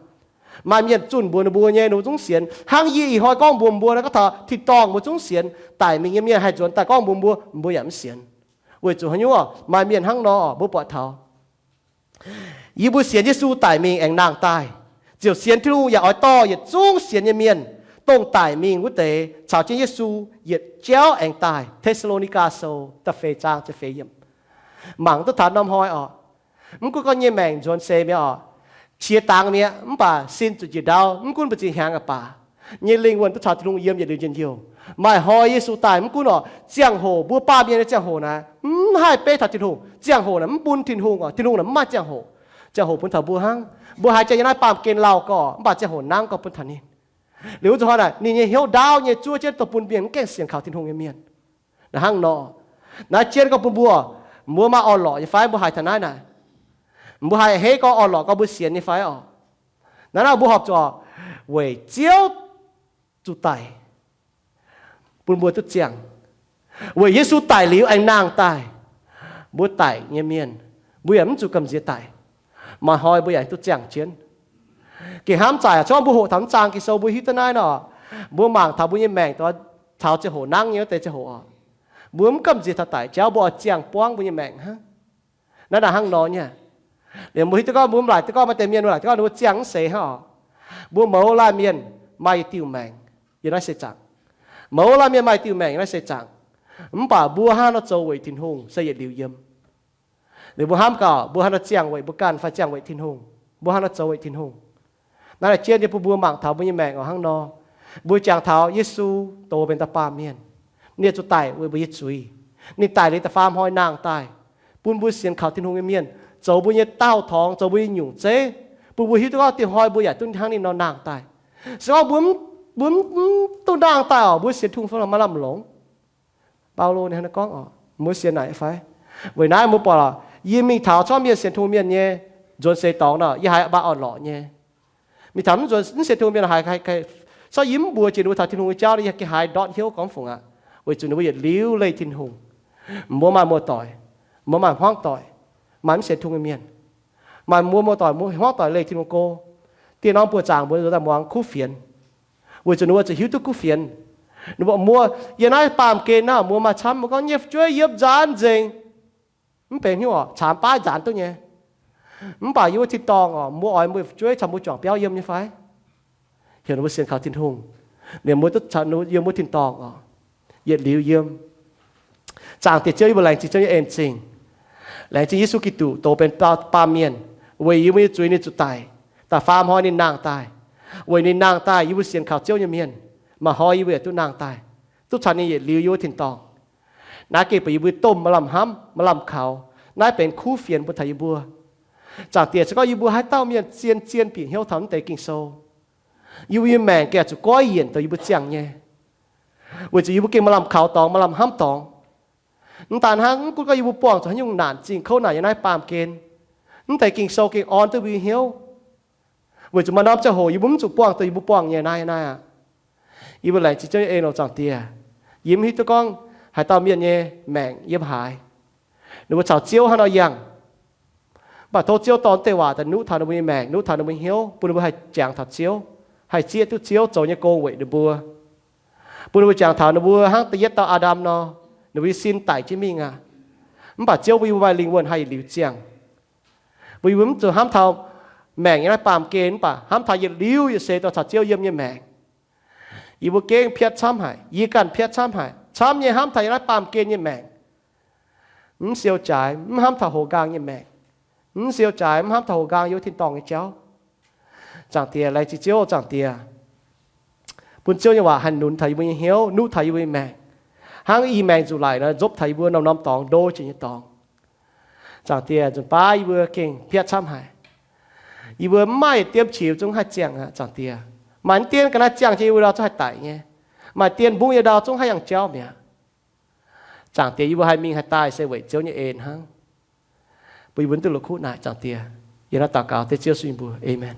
Maaih mienh zunh mbuox ninh mbuo nyei, ninh mbuo zungv sienx. Hnangv yie ih hnoi gorngv mbuox mbuo naaiv, gorngv taux tin-dorngh mbuo zungv sienx. Daic mingh nyei mienh haih nzuonx daaih gorngv mbuox mbuo, mbuo yaac mv sienx. Weic zuqc haaix nyungc? Maaih mienh hnangv nor, mbuo buatc taux. Yie mbuo sienx Yesu daic mingh aengx nangh daaih, ziouc sienx Tin-Hungh yaac oix dorh yietc zungv sienx nyei mienh, dongh daic mingh wuov deix, caux jienv Yesu yietc jauv aengx daaih. Te^saa^lo^ni^gaa Sou da'feix zaang ziepc feix yiemc. Mangc duqv taux norm hnoi oc, mv gunv gorngv nyei maengc nzuonx seix mi'aqv oc, qiex dangx mi'aqv, mv baac sin zuqc njiec ndau, mv gunv mbu'ziex hnyangx aqv baac, nyei lingh wuonh duqv caux Tin-Hungh yiem yietc liuz njien-youh. Maaih hnoi Yesu daaih mv gunv oc, ziangh hoc mbuo baamh mienh nyei ziangh hoc naaiv mv haih beiv taux Tin-Hungh. Ziangh hoc naaiv mv bun Tin-Hungh oc, Tin-Hungh naaiv mv maaih ziangh hoc. Ziangh hoc bun taux mbuo hnangv. Mbuo haiz jiex yiem naaiv baamh gen lauh gorx, mv baac ziangh hoc nangv gorx bun taux ninh. Liuz wuov zuqc hnoi naaic ninh nyei hnyouv ndaauv nyei zuov jienv dongh bun mienh mv gaengh sienx kaux Tin-Hungh nyei mienh. Naaiv hnangv nor, naaiv jienv gorngv bun mbuo, mbuo maaih orn-lorqc nyei fai? Mbuo haiz taux naaiv naaic, mbuo haih a'hneiv gorngv orn-lorqc gorngv mbuo sienx nyei fai oc? Naaiv naaiv mbuo horpc zuqc weic Ziouv zuqc daic, bun mbuo duqv ziangh. Weic Yesu daic liuz aengx nangh daaih, mbuo daic nyei mienh, mbuo yaac mv zuqc gamh nziex daic. Maaih hnoi mbuo yaac duqv ziangh jienv. Gengh hnamv zaaic, se gorngv mbuo hoqc taux mv zaang Ging-Sou mbuo hiuv duqv naaiv nor, mbuo mangc taux mbuo nyei maengc taux ziangh hoc nangv nyei wuov deix ziangh hoc oc, mbuo mv gamh nziex taux daic jauv, mbuo oix ziangh buangv mbuo nyei maengc hnangv. Naaiv naaic hnangv nor nyei. Liemh mbuo hiuv duqv gorngv mbuo mv laaic duqv gorngv maaih deix mienh mbuo laaic duqv gorngv ninh mbuo ziangh mv seix hnangv oc. Mbuo mouz laanh mienh maaih yietc diuh maengc yiem naaiv seix zaangc. Mouz laanh mienh maaih diuh maengc yiem naaiv seix zaangc. Mv baac mbuo hnangv nor zoux weic Tin-Hungh se yietc liuz yiem. Liuz mbuo hnamv gaax, mbuo hnangv nor ziangh weic mbuo ganh fai ziangh weic Tin-Hungh? Mbuo hnangv nor zoux weic Tin-Hungh? Naaiv naaic jienv nyei bun mbuo mangc taux mbuo nyei maengc oc hnangv nor. Mbuo jangx taux Yesu doz benx dauh baamh mienh. Ninh zuqc daic weic mbuo nyei zuiz. Ninh daic liuz da'faam hnoi nangh daaih, bun mbuo sienx kaux Tin-Hungh nyei mienh zoux mbuo nyei daauh torngx, zoux mbuo nyei nyungc zeiv, bun mbuo hiuv duqv gorngv diuh hnoi mbuo yaac duqv hnangv ninh nor nangh daaih. Se gorngv mbuo mv, mbuo mv duqv nangh daaih oc, mbuo sienx Tin-Hungh fai maaih lamh longc? Baulo ninh hnangv naaiv gorngv oc, mbuo sienx naaic fai? Weic naaiv mbuo buatc oc, yie mingh taux corc mienh sienx Tin-Hungh mienh nyei nzuonx seix dorngx nor, yie haiz maaih orn-lorqc nyei. Mingh taux mv nzuonx, mv sienx Tin-Hungh mienh haiz, corc yie mv mbuox jiex ninh mbuo taux Tin-Hungh nyei jauv, yie gengh haiz ndortv hnyouv gorngv fungc aqv. Weic zuqc ninh mbuo yietc liuz leih Tin-Hungh. Mbuo maaih muoz-doic, Mbuo maaih hmuangv doic, maaih mv sienx Tin-Hungh nyei mienh, maaih mbuo muoz-doic, mbuo hmuangv doic leih Tin-Hungh go. Dieh norm buoqc zaangc mbuo nzuonx daaih muangx kuv fienx, weic zuqc ninh mbuo zuqc hiuv duqv kuv fienx. Ninh mbuo, mbuo yiem naaiv baamh gen naaiv, mbuo maaih camv, mbuo gorngv nyei fu'jueiv yiem nzaanx nzengc. Mv benx hnyouv oc, caamx baav nzaanx duqv nyei. Mv baac yiem wuov tin-dorngh oc, mbuo oix mbuo fu'jueiv caux mbuo juangc biauv yiem nyei fai? Heuc ninh mbuo sienx kaux Tin-Hungh, liemh mbuo duqv yiem wuov tin-dorngh oc, yietc liuz yiem. Zaangc Diex Ziouv, yie mbuo laengz zingh Ziouv nyei en-zingh. Laengz zingh Yesu Giduc dox benx baamh mienh, weic yie mbuo nyei zuiz ninh zuqc daic, da'faam hnoi ninh nangh daaih. Weic ninh nangh daaih, yie mbuo sienx kaux Ziouv nyei mienh, maaih hnoi yie mbuo yaac duqv nangh daaih, duqv caux ninh yietc liuz yiem wuov tin-dorngh. Naaiv gengh benx yie mbuo domh maaih lamh hnamv, maaih lamh kaux. Naaiv benx kuv fienx bun taux yie mbuo. Zaangc Diex, se gorngv yie mbuo haaix dauh mienh zien-zien bieqc hnyouv taux mv deix Ging-Sou, yie mbuo nyei maengc gengh zuqc goiv yienc dongh yie mbuo ziangh nyei, weic zuqc yie mbuo gengh maaih lamh kaux dorngx, maaih lamh hnamv dorngx. Mv daan hnangv, mv gunv gorngv yie mbuo buangh zuqc haaix nyungc naanc zingh kouv naanc yiem naaiv baamh gen, mv deix Ging-Sou gengh orn duqv mbuo nyei hnyouv, weic zuqc maaih norm ziangh hoc yie mbuo mv zuqc buangh dongh yie mbuo buangh nyei naaiv, naaiv aqv. Yie mbuo laengz zingh Ziouv nyei en oc, Zaangc Diex. Yie mv hiuv duqv gorngv haaix dauh mienh nyei maengc yiem haaix, ninh mbuo caux Ziouv hnangv nor yangh. Mv baac tov Ziouv dorh deix waac daaih nuqv taux ninh mbuo nyei maengc, nuqv taux ninh mbuo nyei hnyouv, bun ninh mbuo haih jangx taux Ziouv, haih zieqv duqv Ziouv zoux nyei gong weic ninh mbuo. Bun ninh mbuo jangx taux ninh mbuo hnangv da'yietv dauh Aa^ndam nor, ninh mbuo nyei sin daic jienv mingh aqv. Mv baac Ziouv, bun yie mbuo maaih lingh wuonh haih yietc liuz ziangh, bun yie mbuo mv zuqc hnamv taux maengc nyei naaiv baamh gen, mv baac hnamv taux yietc liuz yietc seix dorh caux Ziouv yiem nyei maengc. Yie mbuo gengh piatv camv haic, yie ganh piatv camv haic, camv nyei hnamv taux yiem naaiv baamh gen nyei maengc. Mv siou jaaix mv hnamv taux houx nqaang nyei maengc. Mv siou jaaix mv hnamv taux houx nqaang yiem wuov tin-dorngh nyei jauv. Zaangc Diex, laengz zingh Ziouv, Zaangc Diex, bun Ziouv nyei waac haih nunz taux yie mbuo nyei hnyouv, nuqv taux yie mbuo nyei maengc, hnangv i maengx nzuqc laic nor nzopv taux yie mbuo norm-norm dorngx, ndo jiex nyei dorngx. Zaangc Diex, nzunc baav yie mbuo gengh piatv camv haic. Yie mbuo mv maaih yietc dien qiex zungv haih ziangh aqv, Zaangc Diex. Maaih dien ga'naaiv ziangh jienv yie mbuo ndau zungv haih daic nyei. Maaih dien mbungv nyei ndau zungv haih yangh jauv mi'aqv. Zaangc Diex, yie mbuo haih mingh haih daaih se weic Ziouv nyei en hnangv. Bun yie mbuo duqv la'kuqv naaic, Zaangc Diex. Yie naaiv daux gaux dengv Ziouv Yesu nyei mbuox. Aamen.